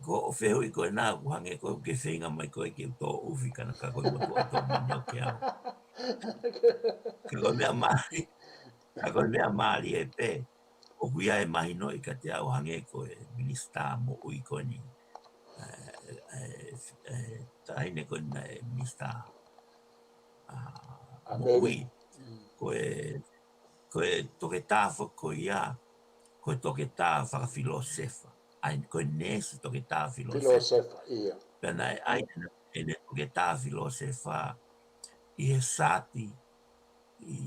ko hoʻo fehuʻi ko ena ʻoku hangē ko ē ʻoku ke feinga mai ko ē ke u tōʻufi ka naʻa ka ko e motuʻa tō manioke au. Ka ko e meʻa mālie, ka ko e meʻa mālie pē. ʻOku ʻi ai e mahinoʻi kiate au hangē ko e minisitā moʻui ko eni. ʻE, ʻe, ʻe, taʻahine ko eni naʻe minisitā, ʻa, ʻAmeli. Moʻui. Mm. Ko e, ko e toketā foki ko ia, ko e toketā fakafilosefa. ʻAi, ko e neesi toketā filosefa. Filosefa, ia. Pea naʻe ʻai ʻene, ʻene toketā filosefa ʻi he sati ʻi,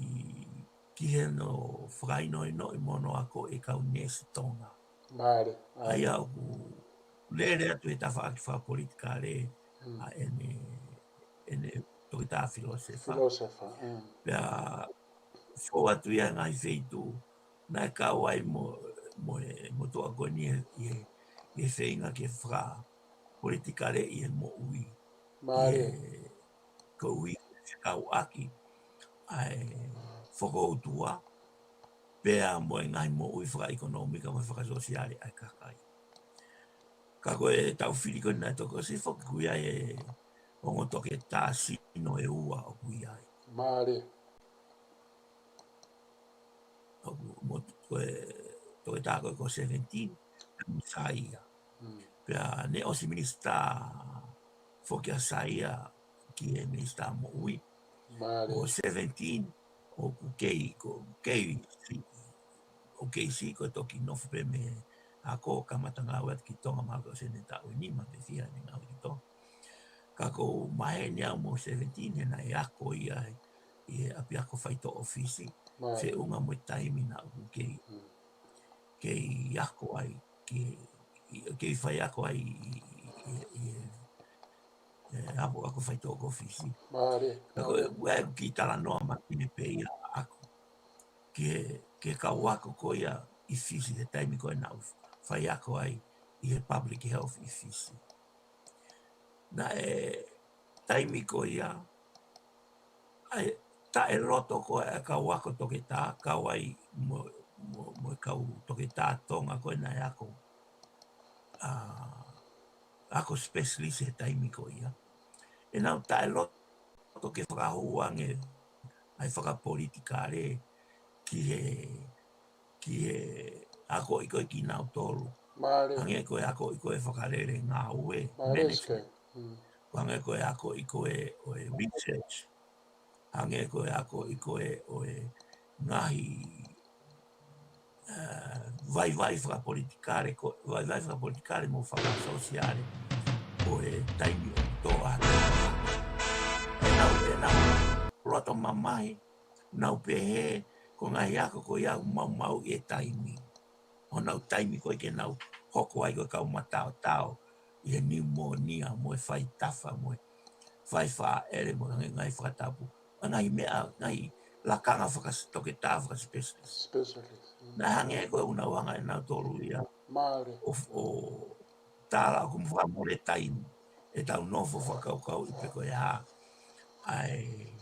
ki hono fakahinohinoʻi mo hono akoʻi e kau neesi Tonga. Mālie, mālie. ʻA ia ʻoku lele atu he tafaʻaki fakapolitikale, mm, ʻa ʻene, ʻene toketā filosefa. Filosefa, mm. Pea fou atu ia he ngaahi feituʻu, naʻe kau ai mo, mo e, motuʻa ko eni ʻi he, ʻi he feinga ke fakapolitikaleʻi e moʻui. Mālie. Koeʻuhi ko e fekauʻaki ʻa e fokoutua pea mo e ngaahi moʻui fakaʻekonōmika mo fakasōsiale ʻa e kakai. Ka ko e tau fili ko ē naʻe toki ʻosi foki ʻoku ʻi ai e ongo toketā sino ʻe ua ʻoku ʻi ai. Mālie. ʻOku mo ko e toketā ko ē ko Seventeen, mo Saia. Pea naʻe ʻosi minisitā foki ʻa Saia ki he minisitā moʻui. Mālie. Ko Seventeen, ʻoku kei, ko kei si, ʻoku kei si ko e toki nofo pē mei he ako kamata ngāue atu ki Tonga mahalo ko e senitā ʻe nima pe fiha ʻene ngāue ki Tonga. Ka ʻoku maheni au mo Seventeen he naʻe ako ia ʻi he ʻapiako faitoʻo Fisi. Mālie. Feʻunga mo e taimi naʻa ʻoku kei, kei ako ai, kei, kei faiako ai ʻi, ʻi, ʻi, ʻi, ʻi he ʻapiako faitoʻo ko Fisi. Mālie. Ka ko e, ʻoku ʻi ai e kiʻi talanoa maheni pē ia ʻaʻaku ki he, ki he kau ako ko ia ʻi Fisi he taimi ko ē naʻa ku faiako ai ʻi he public health ʻi Fisi. Naʻe taimi ko ia, ʻa e, taʻeloto ko ē ʻa e kau ako toketā, kau ai mo, mo, mo e kau toketā Tonga ko ē naʻe ako, ʻa, ako specialist he taimi ko ia. ʻE nau taʻeloto ke fakahū ange ʻa e fakapolitikale ki he, ki he akoʻi ko ē kinautolu. Mālie. Hangē ko e akoʻi ko ē fakalele ngāue, mālie, management. Ko hangē ko e akoʻi ko ē ʻo e research. Hangē ko e akoʻi ko ē ʻo e ngaahi, ʻa, vaivai fakapolitikale, ko, vaivai fakapolitikale mo fakasōsiale ʻo e taimi ʻoku tō atu. ʻE nau, ʻe nau loto mamahi, nau pehē, ko e ngaahi ako ko ia ʻoku maumauʻi e taimi. Honau taimi ko ē ke nau hoko ai ko e kau mataotao ʻi he niumōnia mo e faitafa mo e fai fāʻele mo e ngaahi fakatapu. ʻA e ngaahi meʻa, ngaahi lakanga fakatoketā fakasipesialisi. Specialist. Naʻe hangē ko e ʻuhinga ʻa ʻenautolu ia. Mālie. ʻO, ʻo tala ʻoku mou fakamole taimi ʻetau nofo fakakaukauʻi pe ko e hā ʻa e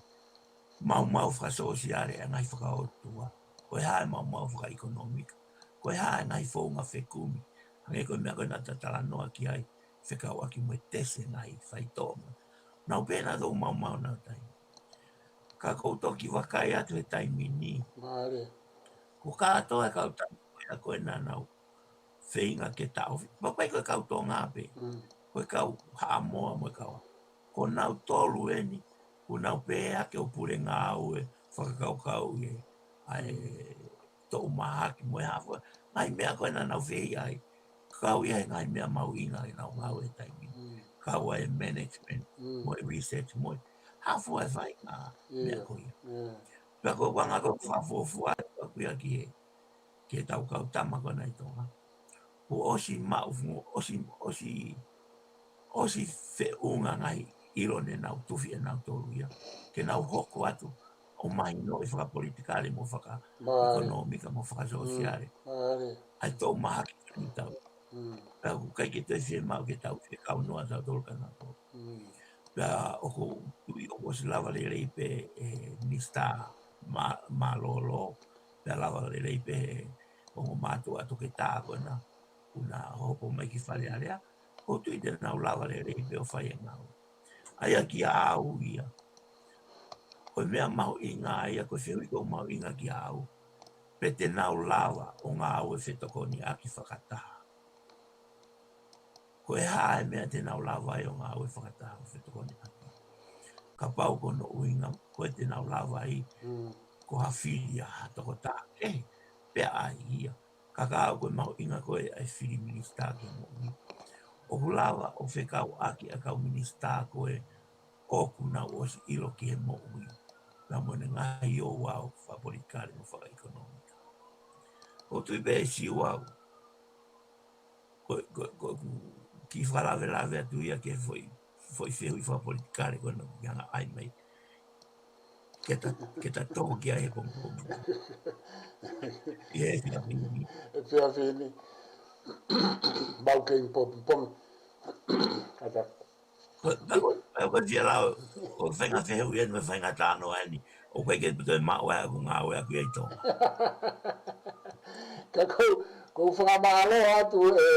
maumau fakasōsiale ʻa e ngaahi fakaʻotua. Ko e hā e maumau fakaʻekonōmika. Ko e hā e ngaahi founga fekumi. Hangē ko e meʻa ko ē naʻa ta talanoa ki ai, fekauʻaki mo e tesi e ngaahi faitoʻo mo. Nau pehē naʻa tau maumau honau taimi. Ka ʻoku ou toki vakai atu he taimi ni. Mālie. Ko e kātoa e kau tama ko ē naʻa nau feinga ke taʻofi. Pea ʻikai ko e kau Tonga pē. Mm. Ko e kau Haʻamoa mo e kau. Ko nautolu eni, ʻoku nau pehē hake ʻo pule ngāue fakakaukauʻi ʻa e toʻu mahaki mo e hā fua. Ngaahi meʻa ko ē naʻa nau fehiʻa ai. Kau ia he ngaahi meʻa mahuʻinga ʻenau ngāue he taimi. Mm. Kau ai e management, mm, mo e research, mo e hā fua e fai ngaahi meʻa ko ia. Yeah. Pea ko e anga ko e fakafuofua atu ʻaku ia ki he, ki heʻetau kau tama ko ena ʻi Tonga. Kuo ʻosi maʻu, ʻosi, ʻosi, ʻosi feʻunga ngaahi ʻilo ne nau tufi ʻenautolu ia. Ke nau hoko atu ʻo mahinoʻi fakapolitikale mo faka-, mālie, ʻekonōmika mo fakasōsiale. Mm, mālie. ʻA e toʻu mahaki ko eni ʻoku tau. Mm. Pea ʻoku ʻikai ke toe fiemaʻu ke tau fekaunoa tautolu kia nautolu. Mm. Pea ʻoku ou tui ʻoku ʻosi lava lelei pē ʻe Minisitā Ma-, Malolo, pea lava lelei pē ʻe he ongo mātuʻa toketā ko ena, ʻoku na hopo mai ki Fale Alea, ʻoku ou tui te nau lava lelei pē ʻo fai e ngāue. ʻA ia kiate au ia, ko e meʻa mahuʻinga ia, ko e fehuʻi ʻoku mahuʻinga kiate au, pe te nau lava ʻo ngāue fetokoniʻaki fakataha. Ko e hā e meʻa te nau lava ai ʻo ngāue fakataha fetokoniʻaki. Kapau ko hono ʻuhinga ko ē te nau lava ai, mm, ko ha fili ʻa ha tokotaha kehe, pea ʻai ia. Ka kiate au ko e mahuʻinga ko ē ʻa e fili minisitā ki he moʻui. ʻOku lava ʻo fekauʻaki ʻa e kau minisitā ko ē ʻoku nau ʻosi ʻilo ki he moʻui. Pea mo ʻene ngaahi ouau fakapolitikale mo fakaʻekonōmika. ʻOku ou tui pē ʻe siu au. Ko, ko, ko, ko e kiʻi fakalavelave atu ia ki he foʻi, foʻi fehuʻi fakapolitikale ko ena ʻoku ke hanga ʻai mai. Ke ta, ke ta tō ki ai he pongipongi. ʻI he efiafi ni. Efiafi ni. Mau kei pongipongi. Kata. Ko, ko, ko, ko tia lau, ko e faʻahinga fehuʻi eni mo e faʻahinga talanoa eni, ʻoku ʻikai ke pito e maʻu ʻa e ʻaku ngāue ʻaku ia ʻi Tonga. Ka ʻoku, ʻoku ou fakamālō atu ē,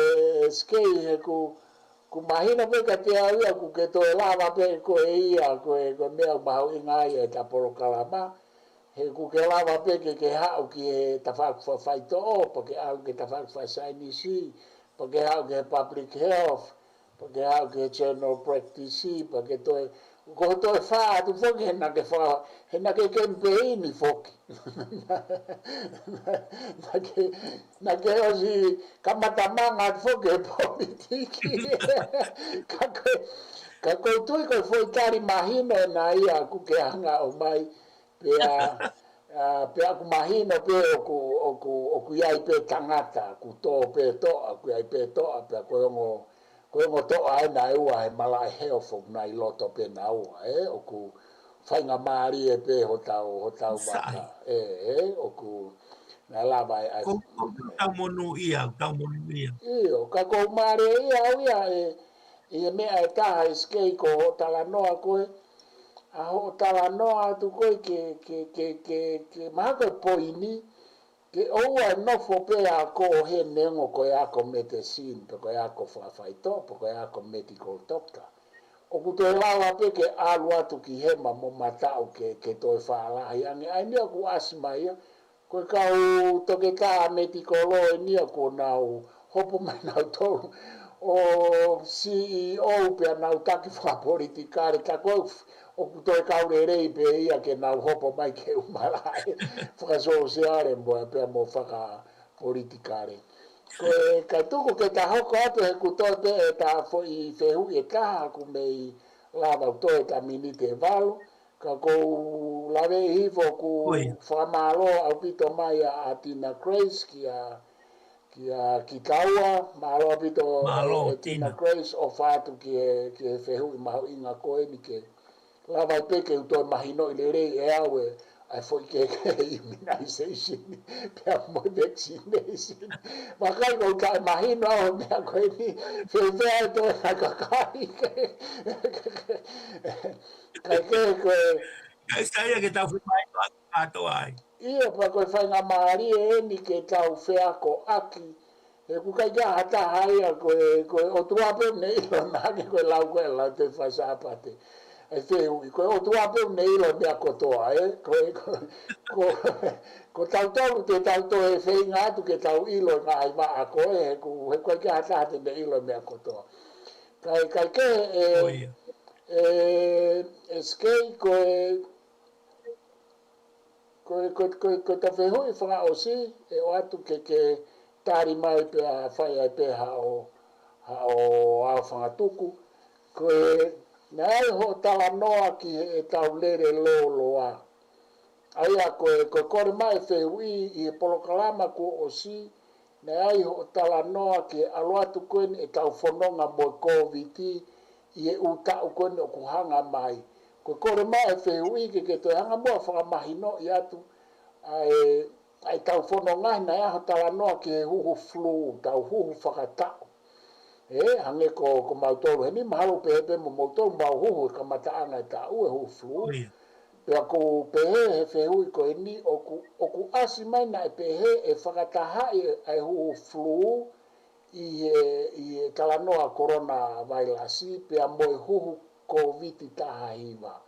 ē, Skei, he ʻoku, ʻoku mahino pē kiate au ia ʻoku ke toe lava pē koe ia, ko e, ko e meʻa ʻoku mahuʻinga ai ʻeta polokalama, he ʻoku ke lava pē ke, ke haʻu ki he tafaʻaki fakafaitoʻo, pea ke haʻu ki he tafaʻaki fakasaienisi, pea ke haʻu ki he public health, pea ke haʻu ki he general practice, pea ke toe, ko e toe fā atu foki he naʻa ke fa-, he naʻa ke kemipeini foki. Naʻa ke, naʻa ke ʻosi kamata manga atu foki he politiki. Ka ko e, ka ʻoku ou tui ko e foʻi tali mahino ena ia ʻoku ke hanga ʻo ʻomai, pea, ʻa, pea ʻoku mahino pē ʻoku, ʻoku, ʻoku ʻi ai pē tangata, ʻoku tō pē toʻa, ʻoku ʻi ai pē toʻa, pea ko e ongo, ko e ongo toʻa ena ʻe ua he malaʻe health ʻoku nau ʻi loto pē naua, ē, ʻoku faingamālie pē hotau, hotau vaka, ē, ē, ʻoku naʻe lava ʻe ai. Ko, ko, ko tau monūʻia, tau monūʻia. ʻIo, ka ʻoku ou mālieʻia au ia ē, ʻi he meʻa ʻe taha ē Skei ko hoʻo talanoa ko ē, ʻa hoʻo talanoa atu ko ē ke, ke, ke, ke, ke mahalo ko e poini, ke ʻoua ʻe nofo pē ʻa koe he neongo ko e ako medicine, pe ko e ako fakafaitoʻo, pe ko e ako medical doctor. ʻOku toe lava pē ke ʻalu atu ki hema mo mataʻu ke, ke toe fālahi ange. ʻA eni ʻoku ʻasi mai ia, ko e kau toketā medical law eni ia kuo nau hopo mai nautolu ʻo C E O pea nau taki fakapolitikale, ka ko e ʻoku toe kau lelei pē ia ke nau hopo mai ke u malaʻe fakasōsiale mo pea mo fakapolitikale. Ko e ka tuku ke ta hoko atu he ʻoku toe pē ʻeta foʻi fehuʻi ʻe taha ʻoku mei lava ʻo toe ʻeta miniti ʻe valu, ka ʻoku ou laveʻi hifo ʻoku fakamālō ʻaupito mai ʻa, ʻa Tina Grace kia, kia kitaua, mālō ʻaupito ē, ē Tina Grace ʻofa atu ki he, ki he fehuʻi mahuʻinga ko eni ke lava ai pē ke u toe mahinoʻi lelei ʻe au ē, ʻa e foʻi ke, ke immunization, pea mo e vaccination. Vakai ʻoku ou taʻemahino au he meʻa ko eni, fēfē ʻa e toe na kakai. Kae kehe ko e. Kae sai ia ke tau fai mai atu kātoa ai. ʻIo, pea ko e faingamālie eni ke tau feakoʻaki. He ʻoku ʻikai ke ʻi ai ha taha ia ko e, ko e ʻOtua pē ʻoku ne ʻilo naʻa ke ko e lau ko e lau te fai Sāpate. ʻE fehuʻi, ko e ʻOtua pē ʻoku ne ʻilo meʻa kotoa, ē? Ko e, ko, ko, ko tautolu te tau toe feinga atu ke tau ʻilo e ngaahi vaʻa ko ē, he ʻoku, he ʻoku ʻikai ke ʻi ai ha taha te ne ʻilo meʻa kotoa. Kae, kae kehe ē, ē, ē Skei ko e, ko e, ko e, ko e, ko ʻeta fehuʻi fakaʻosi, ʻe ʻoatu ke, ke tali mai pea fai ai pē haʻo, haʻo aofangatuku. Ko e, naʻe ʻi ai hoʻo talanoa ki heʻetau lele lōloa. ʻA ia ko e, ko e kole mai e fehuʻi ʻi he polokalama kuo ʻosi, naʻe ʻi ai hoʻo talanoa ki he ʻalu atu ko eni ʻetau fononga mo e Kōviti ʻi he ʻū taʻu ko eni ʻoku hanga mai. Ko e kole mai e fehuʻi ke, ke toe hanga muʻa ʻo fakamahinoʻi atu ʻa e, ʻa ʻetau fononga he naʻe ʻi ai hoʻo talanoa ki he huhu flu, tau huhu fakataʻu. Ē, hangē ko, ko mautolu heni mahalo pehē pē mo mautolu mau huhu he kamataʻanga e taʻu e huhu flu. Pea ʻoku pehē he fehuʻi ko eni ʻoku, ʻoku ʻasi mai naʻe pehē ʻe fakatahaʻi ʻa e huhu flu ʻi he, ʻi he talanoa coronavirus pea mo e huhu Kōviti taha hiva.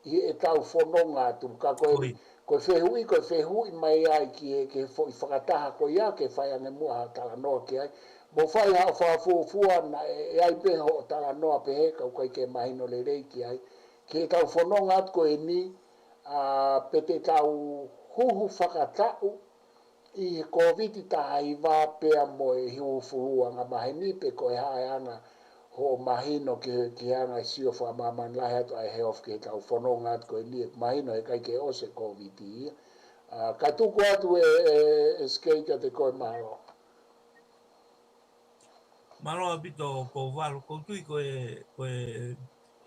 ʻI heʻetau fononga atu, ka ko e, ko e fehuʻi, ko e fehuʻi mai ai ki he, ki he foʻi fakataha ko ia, ke fai ange muʻa ha talanoa ki ai. Mo fai haʻo fakafuofua naʻe, ʻe ʻi ai pē hoʻo talanoa pehē, ka ʻoku ʻikai ke mahino lelei ki ai. Ki heʻetau fononga atu ko eni, ʻa, pe te tau huhu fakataʻu ʻi he Kōviti taha hiva pea mo e huhu flu angamaheni pe ko e hā e anga hoʻo mahino ki he, ki he anga e sio fakamāmani lahi atu ʻa e health ki heʻetau fononga atu ko eni ʻoku mahino he ʻikai ke ʻosi e Kōviti ia. ʻA, kae tuku atu ē, ē, ē Skei kiate koe mālō. Mālō ʻaupito Pouvalu, ʻoku ou tui ko e, ko e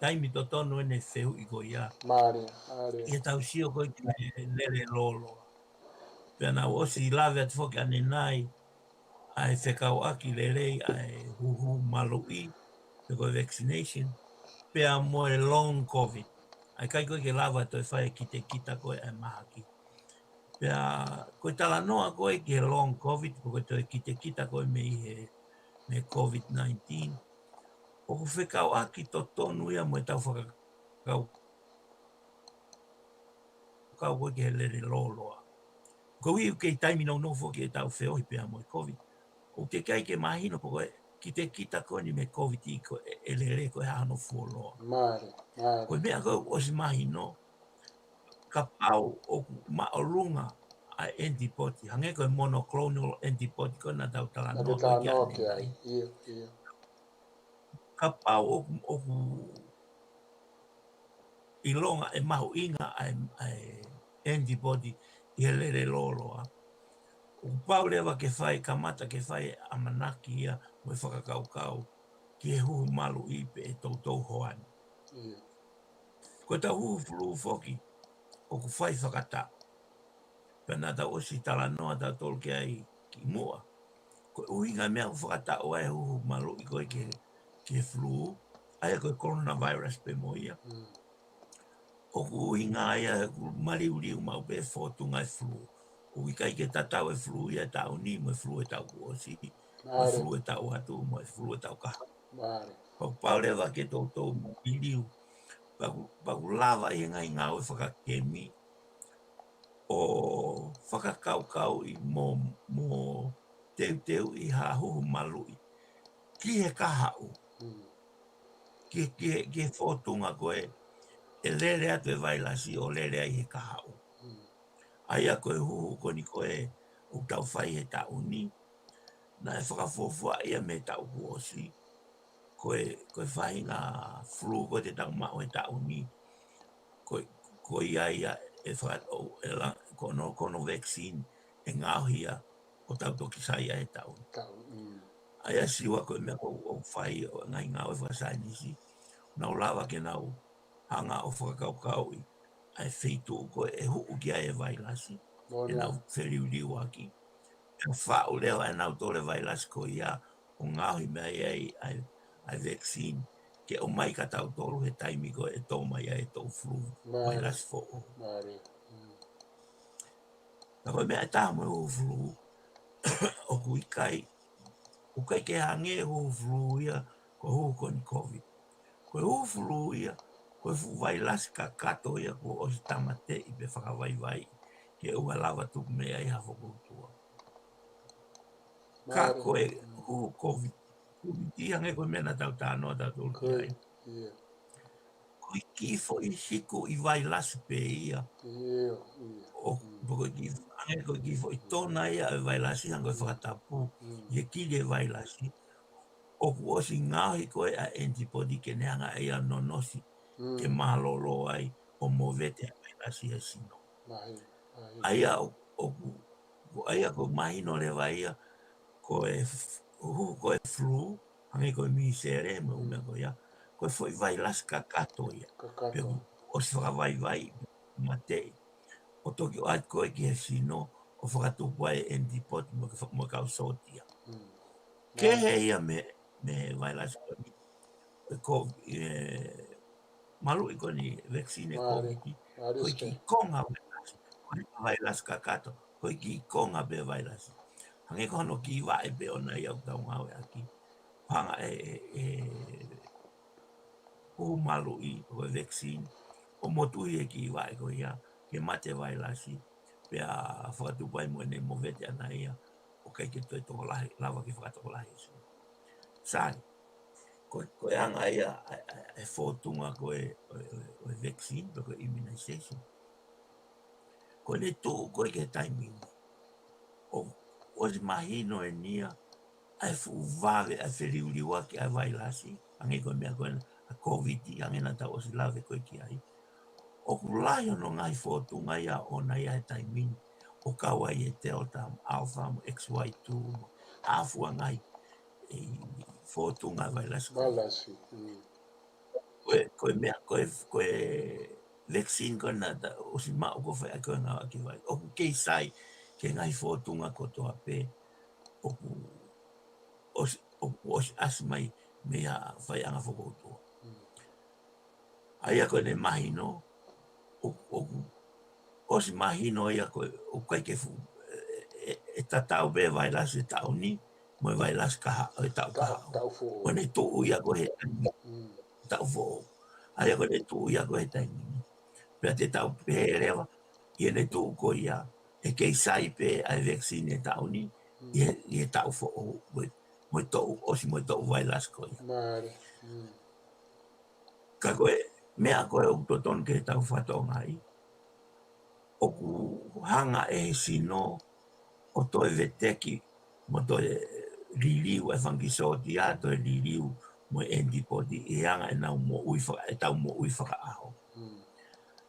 taimi totonu eni e fehuʻi ko ia. Mālie, mālie. ʻI heʻetau sio ko ē ki he lele lōloa. Pea naʻa ku ʻosi lave atu foki ʻanenai, ʻa e fekauʻaki lelei, ʻa e huhu maluʻi, pe ko e vaccination. pea mo e long covid. ʻA ia ʻikai ko ē ke lava toe fai e kitekita ko ē ʻa e mahaki. Pea ko e talanoa ko ē ki he long covid, ko e toe kitekita ko ē mei he, mei he covid nineteen. ʻOku fekauʻaki totonu ia mo ʻetau fakakaukau ko ē ki he lele lōloa. Koeʻuhi ʻoku kei taimi nounou foki ʻetau feohi pea mo e covid. ʻOku teʻeki ai ke mahino pe ko e kitekita ko eni mei he covid ʻi ko ē, ʻe lele ko ē hano fuoloa. Mālie, mālie. Ko e meʻa ko ē ʻoku ʻosi mahino, kapau ʻoku māʻolunga ʻa e antibody, hangē ko e monoclonal antibody ko ē naʻa tau talanoa ki ai. Naʻa tau talanoa ki ai. ʻIo, ʻio. Kapau ʻoku, ʻoku ʻilonga ʻe mahuʻinga ʻa e, ʻa e antibody ʻi he lele lōloa, ʻoku pau leva ke fai, kamata ke fai ʻamanaki ia mo e fakakaukau ki he huhu maluʻi pe ʻe toutou hoa ni. ʻIo. Ko ʻetau huhu flu foki, ʻoku fai fakataʻu. Pea naʻa tau ʻosi talanoa tautolu ki ai kimuʻa. Ko e ʻuhinga meʻa ʻoku fakataʻu ai e huhu maluʻi ko ē ki he, ki he flu, ʻa ia ko e coronavirus pē mo ia. Mm. ʻOku ʻuhinga ia he ʻoku maliuliu maʻu pē fōtunga e flu. ʻOku ʻikai ke tatau e flu ia ʻe taʻu ni mo e flu ʻe taʻu kuo ʻosi, mo e flu ʻe taʻu atu, mo e flu ʻe taʻu kahaʻu. Mālie. Pea ʻoku pau leva ke toutou maliu. Pea ʻoku, pea ʻoku lava ʻi he ngaahi ngāue fakakemi ʻo fakakaukauʻi mo, mo teuteuʻi ha huhu maluʻi ki he kahaʻu. Mm. Ki, ki, ki he fōtunga ko ē ʻe lele atu e vailasi ʻo lele ai he kahaʻu. Mm. ʻA ia ko e huhu ko eni ko ē ʻoku tau fai he taʻu ni, naʻe fakafuofua ia mei he taʻu kuo ʻosi. Ko e, ko e faʻahinga flu ko ē te tau maʻu he taʻu ni, ko, ko ia ia ʻe faka-, ʻo, ʻe la-, ko hono, ko hono vaccine ʻe ngaohi ia ʻo tau toki sai ai he taʻu ni. Taʻu, mm. ʻA ia Siua ko e meʻa ʻoku, ʻoku fai ʻo e ngaahi ngāue fakasaienisi, nau lava ke nau hanga ʻo fakakaukauʻi ʻa e feituʻu ko ē ʻe huʻu ki ai e vailasi, ʻenau feliuliuaki. ʻE faʻu leva ʻe nautolu e vailasi ko ia ʻo ngaohi mei ai ʻa e, ʻa e vaccine, ke ʻomai kia tautolu he taimi ko ē ʻe tō mai ai e toʻu flu, vailasi foʻou. Mālie. Mm. Ka ko e meʻa ʻe taha mo e huhu flu, ʻoku ʻikai, ʻoku ʻikai ke hangē e huhu flu ia ko e huhu ko eni covid. Ko e huhu flu ia, ko e fuʻu vailasi kakato ia kuo ʻosi tāmateʻi pe fakavaivaiʻi, ke ʻoua lava tuku mei ai ha fokoutua. Ka ko e huhu covid, covid ia hangē ko e meʻa naʻa tau talanoa tautolu ki ai. Ko e kiʻi foʻi hiku ʻi vailasi pē ia. ʻIo, ʻio. ʻO, mm, ko e kiʻi, hangē ko e kiʻi foʻi tona ia ʻo e vailasi, hangē ko e fakatapu, mm, ʻi he kili e vailasi. ʻOku ʻosi ngaohi ko ē ʻa e antibody ke ne hanga ʻe ia ʻo nonosi, mm, ke mālōlō ai ʻo movete ʻa e vailasi he sino. Mālie, mālie. ʻA ia ʻo, ʻoku, ko ʻa ia ʻoku mahino leva ia, ko e f-, huhu ko e flu, hangē ko e misele mo e, mm, meʻa ko ia, ko e foʻi vailasi kakato ia. Kakato. Pea ʻosi fakavaivai, mate. ʻO toki ʻoatu ko ē ki he sino, ʻo fakatupu ai e antibody mo e fa-, mo e kau sōtia. Mm. Kehe ia mei, mei he vailasi ko eni. Ko e, maluʻi ko eni, vaccine e, mālie, covid. Mālie. Ko e kiʻi konga vailasi. Ko e vailasi kakato. Ko e kiʻi konga pē vailasi. Hangē ko hano kiʻi vaʻe pē ʻona ia ʻoku tau ngāueʻaki. Hanga ʻe, ʻe, ʻe huhu maluʻi, ko e vaccine, ʻo motuhi e kiʻi vaʻe ko ia, ke mate vailasi, pea fakatupu ai mo ʻene movete ʻana ia, ʻo ʻikai ke toe tokolahi, lava ke fakatokolahi e sino. Sai, ko, ko e anga ia ʻa e, ʻa e, ʻa e fōtunga ko ē ʻo e, ʻo e, ʻo e vaccine, pe ko e immunization. Ko ʻene tuʻu ko ē ki he taimi ni, ʻoku ʻosi mahino eni ia ʻa e fuʻu vave ʻa e feliuliuaki ʻa e vailasi, hangē ko e meʻa ko ena ʻa e covid, hangē naʻa tau ʻosi lave ko ē ki ai. ʻOku lahi hono ngaahi fōtunga ia ʻoʻona ia he taimi ni, ʻo kau ai e Delta, Alpha, mo X Y two, mo ha fua ngaahi, e, fōtunga vailasi. Vailasi, mm. Ko e, ko e meʻa, ko e, ko e vaccine ko ē naʻa tau ʻosi maʻu ko ē fai ʻaki ko ē ngāueʻaki vai. ʻOku kei sai ki he ngaahi fōtunga kotoa pē ʻoku ʻosi, ʻoku ʻosi ʻasi mai mei ha faiʻanga fokoutua. Mm. ʻA ia ko ʻene mahino, ʻoku, ʻoku ʻosi mahino ia ko e, ʻoku ʻikai ke fuʻu, ʻe, ʻe, ʻe tatau pē vailasi taʻu ni, mo e vailasi kahaʻu, ʻo e taʻu kahaʻu. Taʻu foʻou. Ko ʻene tuʻu ia ko ē he taimi. Mm. Taʻu foʻou. ʻA ia ko ʻene tuʻu ia ko ē he taimi ni. Pea te tau pehē leva, ʻi heʻene tuʻu ko ia, ʻe kei sai pē ʻa e vaccine he taʻu ni, mm, ʻi he, ʻi he taʻu foʻou, mo e, mo e toʻu, ʻosi mo e toʻu vailasi ko ia. Mālie. Mm. Ka ko e meʻa ko ē ʻoku totonu ke tau fakatokangaʻi, ʻoku hanga ʻe he sino ʻo toe veteki mo toe liliu e fanga kiʻi sōtia, toe liliu mo e antibody ʻi he anga ʻenau moʻui faka-, ʻetau moʻui fakaʻaho. Mm.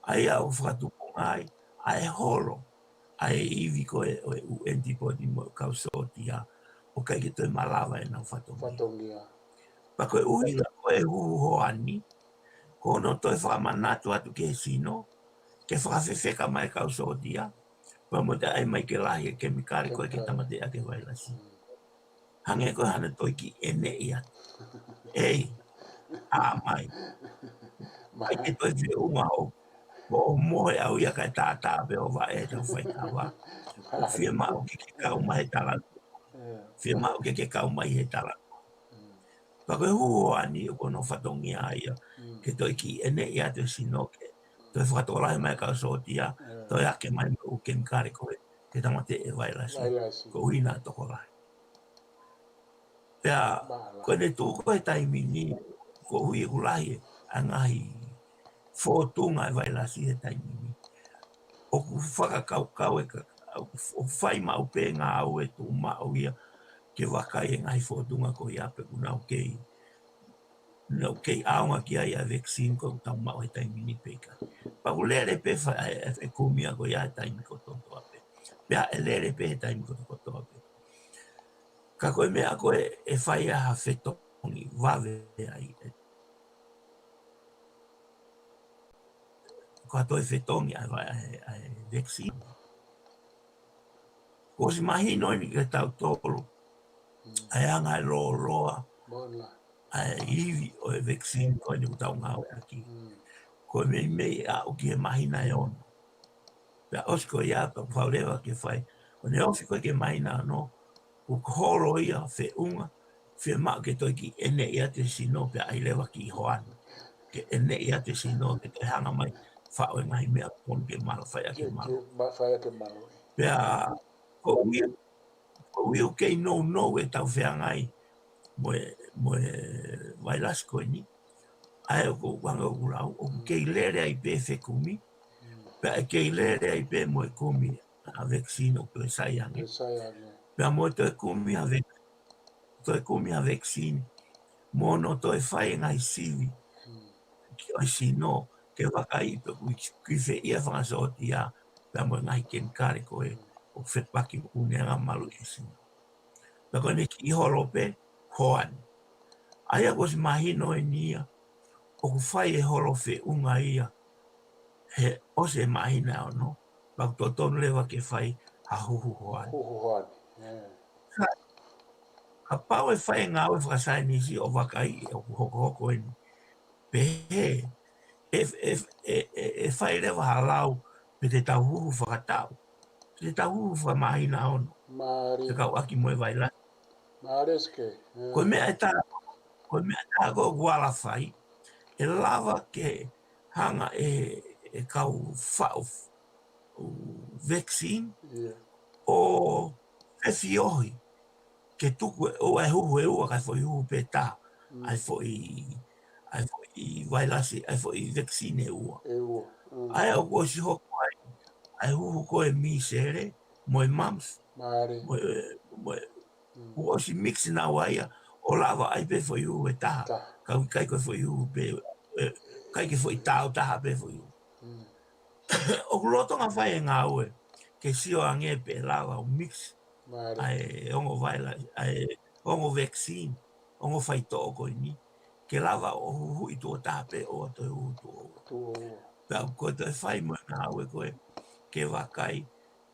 ʻA ia ʻoku fakatupunga ai ʻa e holo ʻa e ivi ko ē ʻo e ʻū antibody mo e kau sōtia, ʻoku ʻikai ke toe malava ʻenau fatongia. Fatongia. Pea ko e ʻuhinga ko e huhu hoani, ko hono toe fakamanatu atu ki he sino, ke fakafefeka mai e kau sōtia, pea mo toe ʻai mai ke lahi e kemikale ko ē ke, kemikale, tāmateʻi ʻaki e vailasi. Mm. Hangē ko e hano toe kiʻi ʻeneʻi atu. Ei, ʻā mai. Mai. ʻAi ke toe feʻunga ʻo, ʻo mohe au ia kae tātā pē ʻo vaʻe ʻetau faikava. ʻOku fiemaʻu ke ke kau mai he talanoa. Ē. Fiemaʻu ke ke kau mai he talanoa. Mm. Pea ko e huhu hoani ʻoku hono fatongia ia. Mm. Ke toe kiʻi ʻeneʻi atu e sino ke toe fakatokolahi mai e kau sōtia, ē, toe ake mai mo e ʻū kemikale ko ē ke tāmateʻi e vailasi. Vailasi. Koeʻuhi naʻa tokolahi. Pea, mālie, ko ʻene tuʻu ko ē he taimi ni, koeʻuhi ʻoku lahi ʻa e ngaahi fōtunga e vailasi he taimi ni, ʻoku fakakaukau e ka-, ʻoku f-, ʻoku fai maʻu pē ngāue tuʻumaʻu ia ke vakai e ngaahi fōtunga ko ia pe ʻoku nau kei, nau kei ʻaonga ki ai ʻa e vaccine ko ē ʻoku tau maʻu he taimi ni pe ʻikai. Pea ʻoku lele pē fa-, e, e, e kumi ia ko ia he taimi kotokotoa pē. Pea ʻe lele pē he taimi kotokotoa pē. Ka ko e meʻa ko ē ʻe fai ai ha fetongi vave ai, ē, ko ha toe fetongi ʻa e va-, ʻa e, ʻa e vaccine. Kuo ʻosi mahino eni kiate kitautolu, mm, ʻa e anga e lōloa, moʻoni lā, ʻa e ivi ʻo e vaccine ko eni ʻoku tau ngāueʻaki. Mm. Ko e meimei aʻu ki he māhina ʻe ono. Pea ʻosi ko ia pea ʻoku fau leva ke fai. ʻO ne ofi ko ē ki he māhina ono, ʻoku holo ia feʻunga, fiemaʻu ke toe kiʻi ʻeneʻi atu e sino pea ʻai leva kiʻi hoani. Ke ʻeneʻi atu e sino ke toe hanga mai faʻo e ngaahi meʻa ʻoku totonu ke malu, fai ʻaki e, ke malu, ke ma-, fai ʻaki e malu. Pea, ko ia, ko ia ʻoku kei nounou ʻetau feangai mo e, mo e vailasi ko eni. ʻA ia ʻoku ou anga ʻoku lau, ʻoku, mm, kei lele ai pē fekumi. Mm. Pea ʻe kei lele ai pē mo e kumi ʻa e vaccine ʻoku toe sai ange. Toe sai ange. Pea mo e toe kumi ʻa e vek-, toe kumi ʻa e vaccine. Mo hono toe fai e ngaahi sivi, mm, ki he sino, ke vakai pe ʻoku ʻi-, ʻoku ʻi fē ia e fanga sōtia, pea mo e ngaahi kemikale ko ē, mm, ʻoku fepaki mo ʻene anga malu ʻi he sino. Pea ko ʻene kiʻi holo pē hoani. ʻA ia kuo ʻosi mahino eni ia, ʻoku fai e holo feʻunga ia he ʻosi e māhina ʻe ono, pea ʻoku totonu leva ke fai ha huhu hoani. Huhu hoani, ē. Ka, kapau ʻe fai e ngāue fakasaienisi ʻo vakai ʻoku hokohoko eni, pehē, ʻe, ʻe, ʻe, ʻe, ʻe fai leva ha lau pe te tau huhu fakataʻu. Te tau huhu fakamāhina ono. Mālie. Fekauʻaki mo e vailasi. Mālie ʻEseke, ē. Ko e meʻa ʻe taha, ko e meʻa ʻe taha ko ē ʻoku ala fai, ʻe lava ke hanga ʻe, ʻe he kau faʻu, ʻū vaccine, ʻio, ʻo fefiohi ke tuku ʻe, ʻo ʻai huhu ʻe ua kae foʻi huhu pē taha. Mm. ʻAi foʻi, ʻai foʻi vailasi, ʻai foʻi vaccine ʻe ua. ʻE ua. Mm. ʻA ia ʻoku ʻosi hoko ai ʻa e huhu ko ē mīsele, mo e mumps. Mālie. Mo e, mo e, mm, kuo ʻosi mix naua ia, ʻo lava ʻai pē foʻi huhu ʻe taha. Taha. Ka ʻoku ʻikai ko e foʻi huhu pē, ē, ʻikai ke foʻi taau taha pē foʻi huhu. Mm. ʻOku lolotonga fai e ngāue ke sio ange pe ʻe lava ʻo mix, mālie, ʻa e ongo vaila-, ʻa e ongo vaccine, ongo faitoʻo ko eni, ke lava ʻo huhuʻi tuʻo taha pē ʻo toe huhu tuʻo ua. Tuʻo ua. Pea ko e toe fai mo e ngāue ko ē ke vakai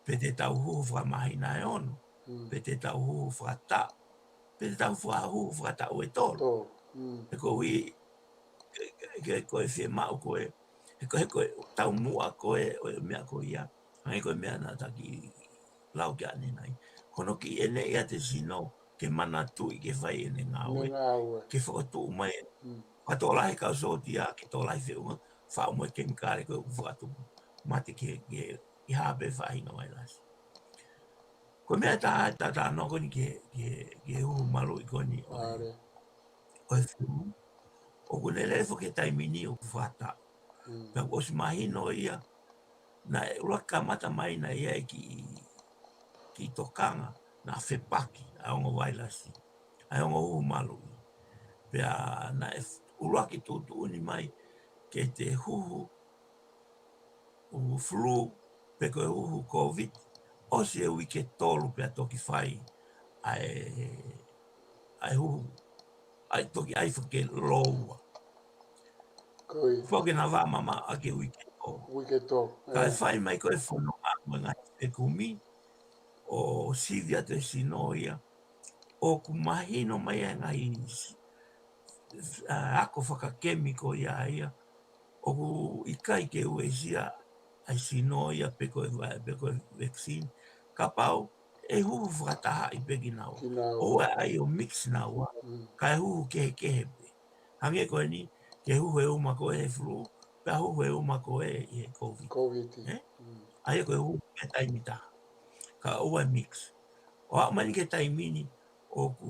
pe te tau huhu fakamāhina ʻe ono, mm, pe te tau huhu fakataʻu, pe te tau fa-, huhu fakataʻu ʻe tolu. Tolu. Mm. He koeʻuhi, ke, ke, ke ko e fiemaʻu ko ē, he ko e, he ko e taumuʻa ko ē ʻo e meʻa ko ia, hangē ko e meʻa naʻa ta kiʻi lau ki ai ʻanenai. Ko hono kiʻi ʻene ia ʻete sino ke manatuʻi ke fai ʻene ngāue. Ngāue. Ke fakatuʻu mai. Mm. Fakatokolahi kau sōtia, ke tokolahi feʻunga, faʻu mo e kemikale ko ē ʻoku fakatupu mate ke, ke ʻi ai pē faʻahinga vailasi. Ko e meʻa tā, tā, tā noa ko eni ke, ke, ke huhu maluʻi ko eni ʻo e, ʻo e flu. ʻOku ne lelefo ki he taimi ni ʻoku fakataʻu. Mm. Pea kuo ʻosi mahino ia, naʻe ʻuluaki kamata mai naʻe ʻi ai e kiʻi, kiʻi tokanga, naʻa fepaki ʻa e ongo vailasi, ʻa e ongo huhu maluʻi. Pea naʻe ʻuluaki tuʻutuʻuni mai ke te huhu ʻū flu, pe ko e huhu Covid, ʻosi e uike tolu pea toki fai ʻa e, ʻa e huhu, ʻa e toki ʻai fakakeloua. Ko ia. Fo ke na vā mama ʻa ke uike tolu. Uike tolu, kae fai mai ko e fononga mo e ngaahi fekumi, ʻo sivi atu e sino ia, ʻoku mahino mai e ngaahi s-, s-, ʻa, ako fakakemiko ia ia, ʻoku ʻikai ke uesia ʻa e sino ia pe ko e va-, pe ko e vaccine. Kapau ʻe huhu fakatahaʻi pē kinaua. Kinaua. ʻOua ʻe ʻai ʻo mix naua, mm, kae huhu kehekehe pē. Hangē ko eni, ke huhu e uma ko ē he flu, pea huhu e uma ko ē ʻi he Covid. Covid. Eh? Mm. ʻA ia ko e huhu he taimi taha. Ka ʻoua ʻe mix. ʻO aʻu mai eni ki he taimi ni, ʻoku,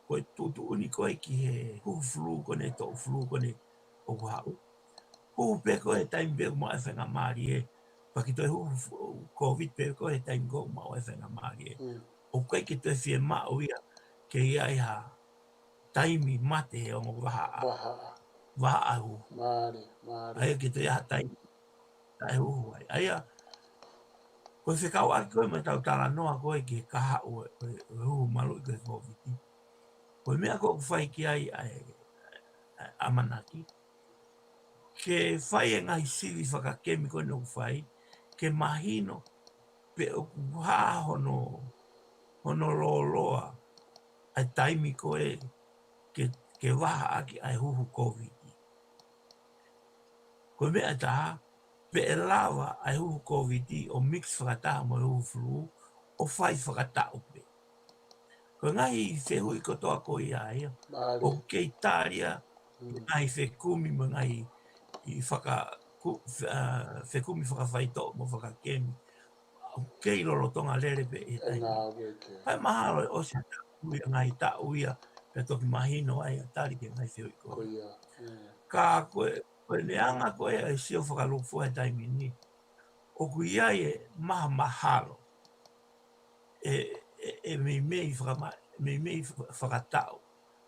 ko e tuʻutuʻuni ko ē ki he huhu flu ko eni, toʻu flu ko eni ʻoku haʻu. Huhu pē ko ē he taimi pē ʻoku maʻu ai e faingamālie. Pea ke toe huhu f-, Covid pē ko ē he taimi ko ē ʻoku maʻu ai e faingamālie. Mm. ʻOku ʻikai ke toe fiemaʻu ia ke ʻi ai ha taimi mate he ongo vahaʻa. Vahaʻa. Vahaʻa huhu. Mālie, mālie. ʻA ia ke toe ʻi ai ha taimi taʻehuhu ai. ʻA ia, ko e fekauʻaki ko ē mo ʻetau talanoa ko ē ki he kahaʻu ʻo e, ʻo e, ʻo e huhu maluʻi ko ē Covid. Ko e meʻa ko ē ʻoku fai ki ai ʻa e, ʻa e ʻamanaki. Ke fai e ngaahi sivi fakakemiko eni ʻoku fai, ke mahino pe ʻoku hā hono, hono lōloa ʻa e taimi ko ē ke, ke vahaʻaki ʻa e huhu Covid. Ko e meʻa ʻe taha, pe ʻe lava ʻa e huhu Covid ʻo mix fakataha mo e huhu flu, ʻo fai fakataʻu pē. Ko e ngaahi fehuʻi kotoa ko ia ia. Mālie. ʻOku kei tali ia, mm, ngaahi fekumi mo e ngaahi ʻi faka-, ku-, fe-, ʻa, fekumi fakafaitoʻo mo fakakemi. ʻOku kei lolotonga lele pē ʻi he taimi. Ngāue ke. Kae mahalo ʻe ʻosi ha taʻu ia, ngaahi taʻu ia, pea toki mahino ai ʻa e tali ki he ngaahi fehuʻi ko ia. Ko ia, mm. Ka ko e, ko e anga ko ē ʻa e sio fakalūkufua he taimi ni, ʻoku ʻi ai e mahamahalo ʻe, ʻe, ʻe meimei fakama-, meimei fa-, fakataʻu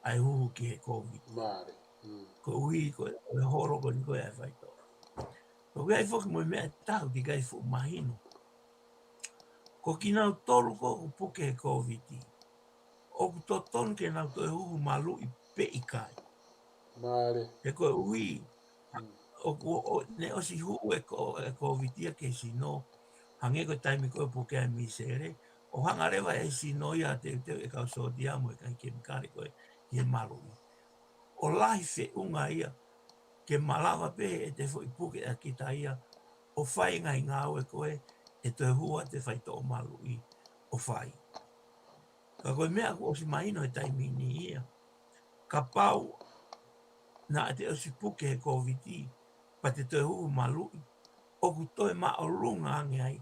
ʻa e huhu ki he Covid. Mālie. Mm. Koeʻuhi ko e, ko e holo ko eni ko ē ʻa e faitoʻo. Ka ʻoku ʻi ai foki mo e meʻa ʻe taha ʻoku ʻikai fuʻu mahino. Ko kinautolu ko ē ʻoku puke he Covid, ʻoku totonu ke nau toe huhu maluʻi pe ʻikai? Mālie. He koeʻuhi, mm, ʻoku, ʻo, ʻo, ne ʻosi huhu e ko-, e Covid ia ki he sino, hangē ko e taimi ko ē puke ai e misele, ʻo hanga leva e sino ia ʻo teuteu e kau sōtia mo e ngaahi kemikale ko ē ki he maluʻi. ʻO lahi feʻunga ia, ke malava pē ʻete foʻi puke ʻa kita ia, ʻo fai e ngaahi ngāue ko ē ʻe toe huhu atu e faitoʻo maluʻi ʻo fai. Ka ko e meʻa kuo ʻosi mahino he taimi ni ia. Kapau naʻa te ʻosi puke he Covid, pea te toe huhu maluʻi, ʻoku toe māʻolunga ange ai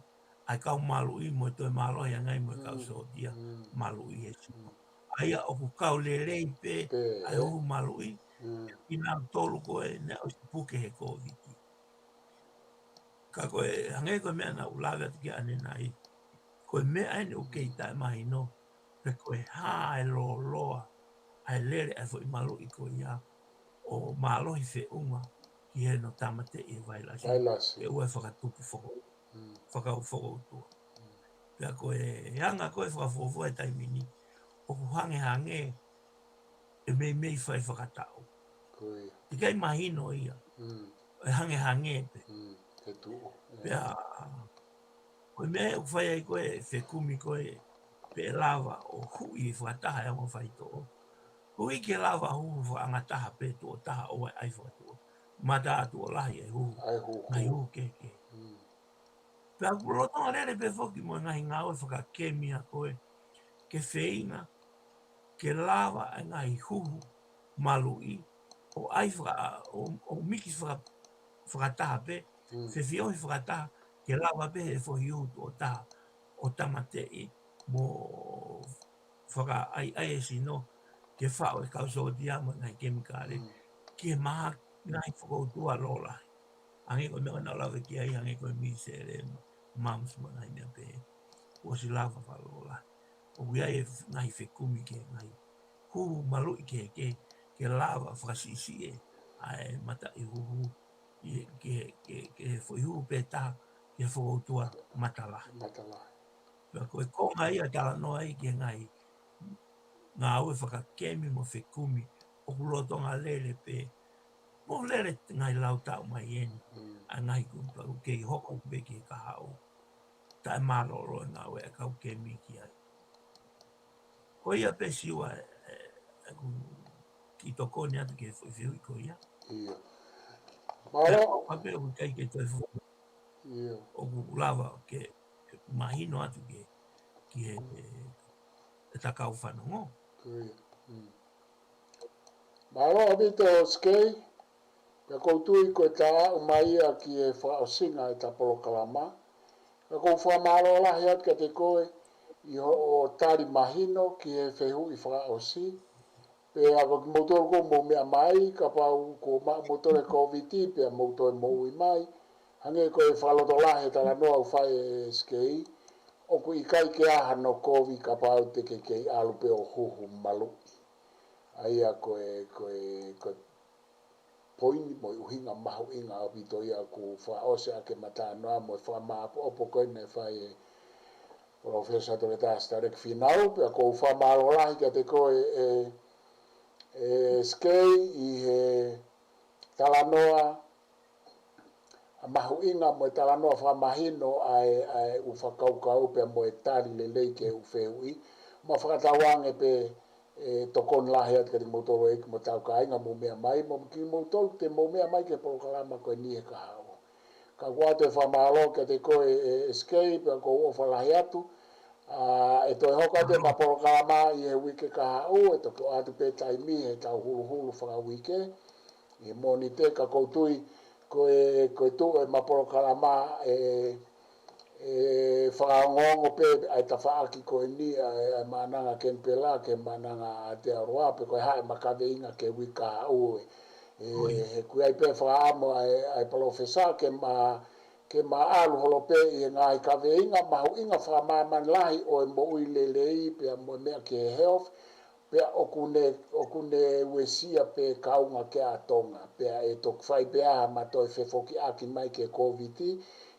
ʻa e kau maluʻi mo e toe mālohi ange ai mo e kau, mm, sōtia, mm, maluʻi he sino. Mm. ʻA ia ʻoku kau lelei pē, pē, ʻa e, eh, huhu maluʻi, mm, kinautolu ko ē naʻe ʻosi puke he Covid. Ka ko e, hangē ko e meʻa naʻa ku lave atu ki ai ʻanenai, ko e meʻa eni ʻoku kei taʻemahino, pe ko e hā e lōloa ʻa e lele ʻa e foʻi maluʻi ko ia ʻo mālohi feʻunga ki hono tāmateʻi e vailasi. Vailasi. Ke ʻoua ʻe fakatupu faka-, mm, faka-, fakautua. Mm. Pea ko e anga ko ē fakafuofua he taimi ni, ʻoku hangehangē ʻe meimei fai fakataʻu. Ko ia. ʻIkai mahino ia. Mm. ʻE hangehangē pē. Mm. Ke tuʻu. Pea, ko e meʻa ʻoku fai ai ko ē fekumi ko ē pe ʻe lava ʻo huʻi fakataha e ongo faitoʻo. Koeʻuhi ke lava huhu fakaʻangataha pē tuʻo taha ʻo ʻai fakatuʻa. mata atu ʻo lahi e huhu. ʻA e huhu. Ngaahi huhu kehekehe. Mm. Pea ʻoku lolotonga lele pē foki mo e ngaahi ngāue fakakemi ʻa koe ke feinga ke lava e ngaahi huhu maluʻi ʻo ʻai faka-, ʻo, ʻo miki faka-, fakataha pē, Mm. fefiohi fakataha, ke lava pē he foʻi huhu tuʻo taha ʻo tāmateʻi mo fakaʻaiʻai e sino ke faʻo e kau sōtia mo e ngaahi kemikale Mm. ki he maha ngaahi fokoutua lōlahi. Hangē ko e meʻa naʻa ku lave ki ai, hangē ko e misele, mumps mo e ngaahi meʻa pehē. Kuo ʻosi lava fakalōlahi. ʻOku ʻi ai e f-, ngaahi fekumi ki he ngaahi huhu maluʻi kehekehe, ke lava fakasiʻisiʻi ʻa e mataʻi huhu, ʻi he, ke, ke, ke foʻi huhu pē taha, ke fokoutua matalahi. Matalahi. Pea ko e konga ia ʻa e talanoa ʻi he ngaahi ngāue fakakemi mo fekumi ʻoku lolotonga lele pē. Mo lele ngaahi lau taʻu mai eni. Mm. ʻA e ngaahi kumi pea ʻoku kei hoko pē ki he kahaʻu. Taʻemālōlō e ngāue ʻa e kau kemi ki ai. Ko ia pē Siua ē, ē, ʻeku kiʻi tokoni atu ki he foʻi fehuʻi ko ia. ʻIo. Mālō. Pea pē ʻoku ʻikai ke toe fo- ʻIo. ʻoku lava ke mahino atu ke, ki he, ʻe takau fanongo. Ko ia. Mm. Mālō ʻaupito Skei, pea ʻoku ou tui ko e tā aʻu mai ia ki he fakaʻosinga ʻeta polokalama. Pea ʻoku ou fakamālō lahi atu kiate koe ʻi hoʻo tali mahino ki he fehuʻi fakaʻosi. Pea ko kimoutolu ʻoku mou meʻa mai, kapau kuo maʻu moutolu e Kōviti, pea mou toe moʻui mai. Hangē ko e fakalotolahi e talanoa ʻoku fai ʻe Skei, ʻoku ʻikai ke ʻi ai hano kovi kapau te ke kei ʻalu pē ʻo huhu maluʻi. ʻA ia ko e, ko e, ko e poini mo e ʻuhinga mahuʻinga ʻaupito ia ʻoku fakaʻosi ʻaki ʻema talanoa mo e fakamāʻopoʻopo ko ē naʻe fai ʻe Professor Toketā Sitaleki Fīnau, pea ʻoku ou fakamālō lahi kiate koe ʻe, ʻe Skei ʻi he talanoa ʻa e mahuʻinga mo e talanoa fakamahino ʻa e, ʻa e ʻū fakakaukau pea mo e tali lelei ki he ʻū fehuʻi. Ma fakatauange pē ʻe tokoni lahi atu kiate kimoutolu ʻEiki mo e tau kāinga mou meʻa mai, mo kimoutolu te mou meʻa mai ki he polokalama ko eni he kahaʻu. Ka ʻoku ou ʻoatu e fakamālō kiate koe ʻe, ʻe Skei, pea ʻoku ou ʻofa lahi atu. ʻA, ʻe toe hoko atu ʻema polokalama ʻi he uike kahaʻu, ʻe toki ʻoatu pē taimi he tau huluhulu fakauike. ʻI he Mōnite ka ʻoku ou tui, ko e, ko e tuʻu ʻema polokalama ʻe, ʻe fakaongoongo pē ʻa e tafaʻaki ko eni, ʻa e, ʻa e Maʻananga Kenipela, ki he Maʻananga Aotearoa, pe ko e hā ʻema kaveinga ki he uike kahaʻu ē. ʻE, ʻOi. He ʻoku ʻi ai pē fakaʻamu ʻa e, ʻa e palōfesa ke ma, ke ma ʻalu holo pē ʻi he ngaahi kaveinga mahuʻinga fakamāmani lahi ʻo e moʻui lelei, pea mo e meʻa ki he health, pea ʻoku ne, ʻoku ne uesia pē kaunga ki ʻa Tonga, pea ʻe toki fai pē ʻa ʻema toe fefokiʻaki mai ki he Kōviti,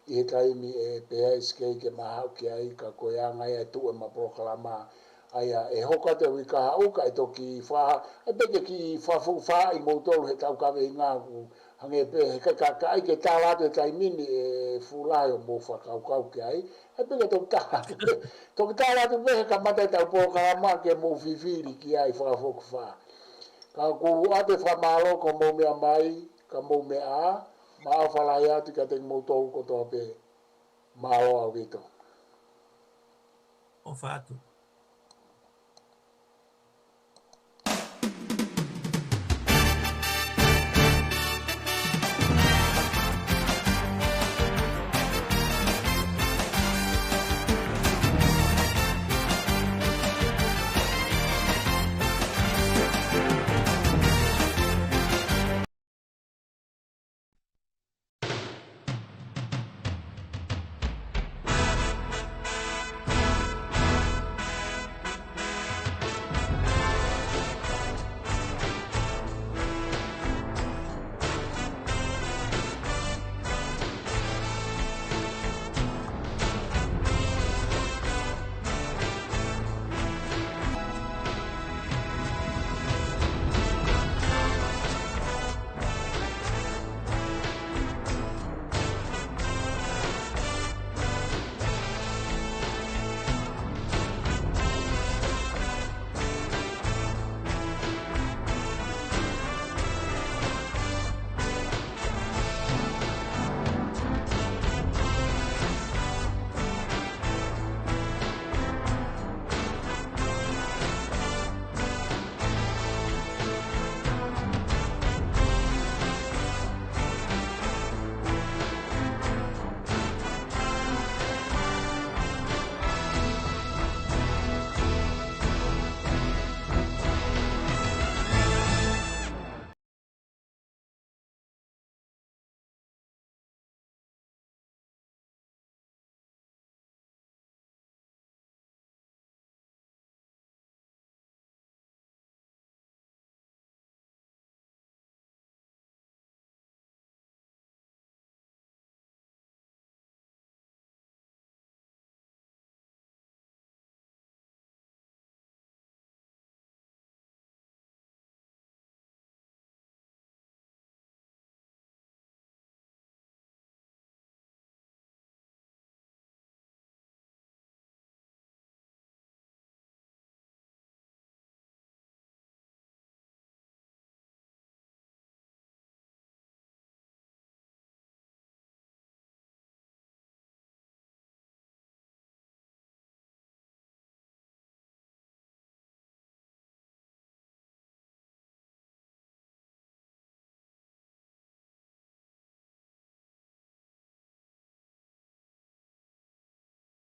ʻi he taimi ʻe pehē ʻe Skei ke ma haʻu ki ai, ka ko e anga ia e tuʻu ʻema polokalama, ʻa ia ʻe hoko atu e uike kahaʻu ka ʻe toki fa-, ʻe peke ki fafufai moutolu he tau kaveinga ʻoku hangē pē, he ka, ka, ka ʻai ke tala atu e taimi ni ʻe fuʻu lahi hoʻomou fakakaukau ki ai, ʻe peke toki tala atu pē, toki tala atu pē he kamata e tau polokalama ke mou fifili ki ai fakafokifā. Ka ʻoku ou ʻoatu e fakamālō ko hoʻomou meʻa mai, ka mou meʻa ā, ma ʻofa lahi atu kiate kimoutolu kotoa pē. Mālō ʻaupito. ʻOfa atu.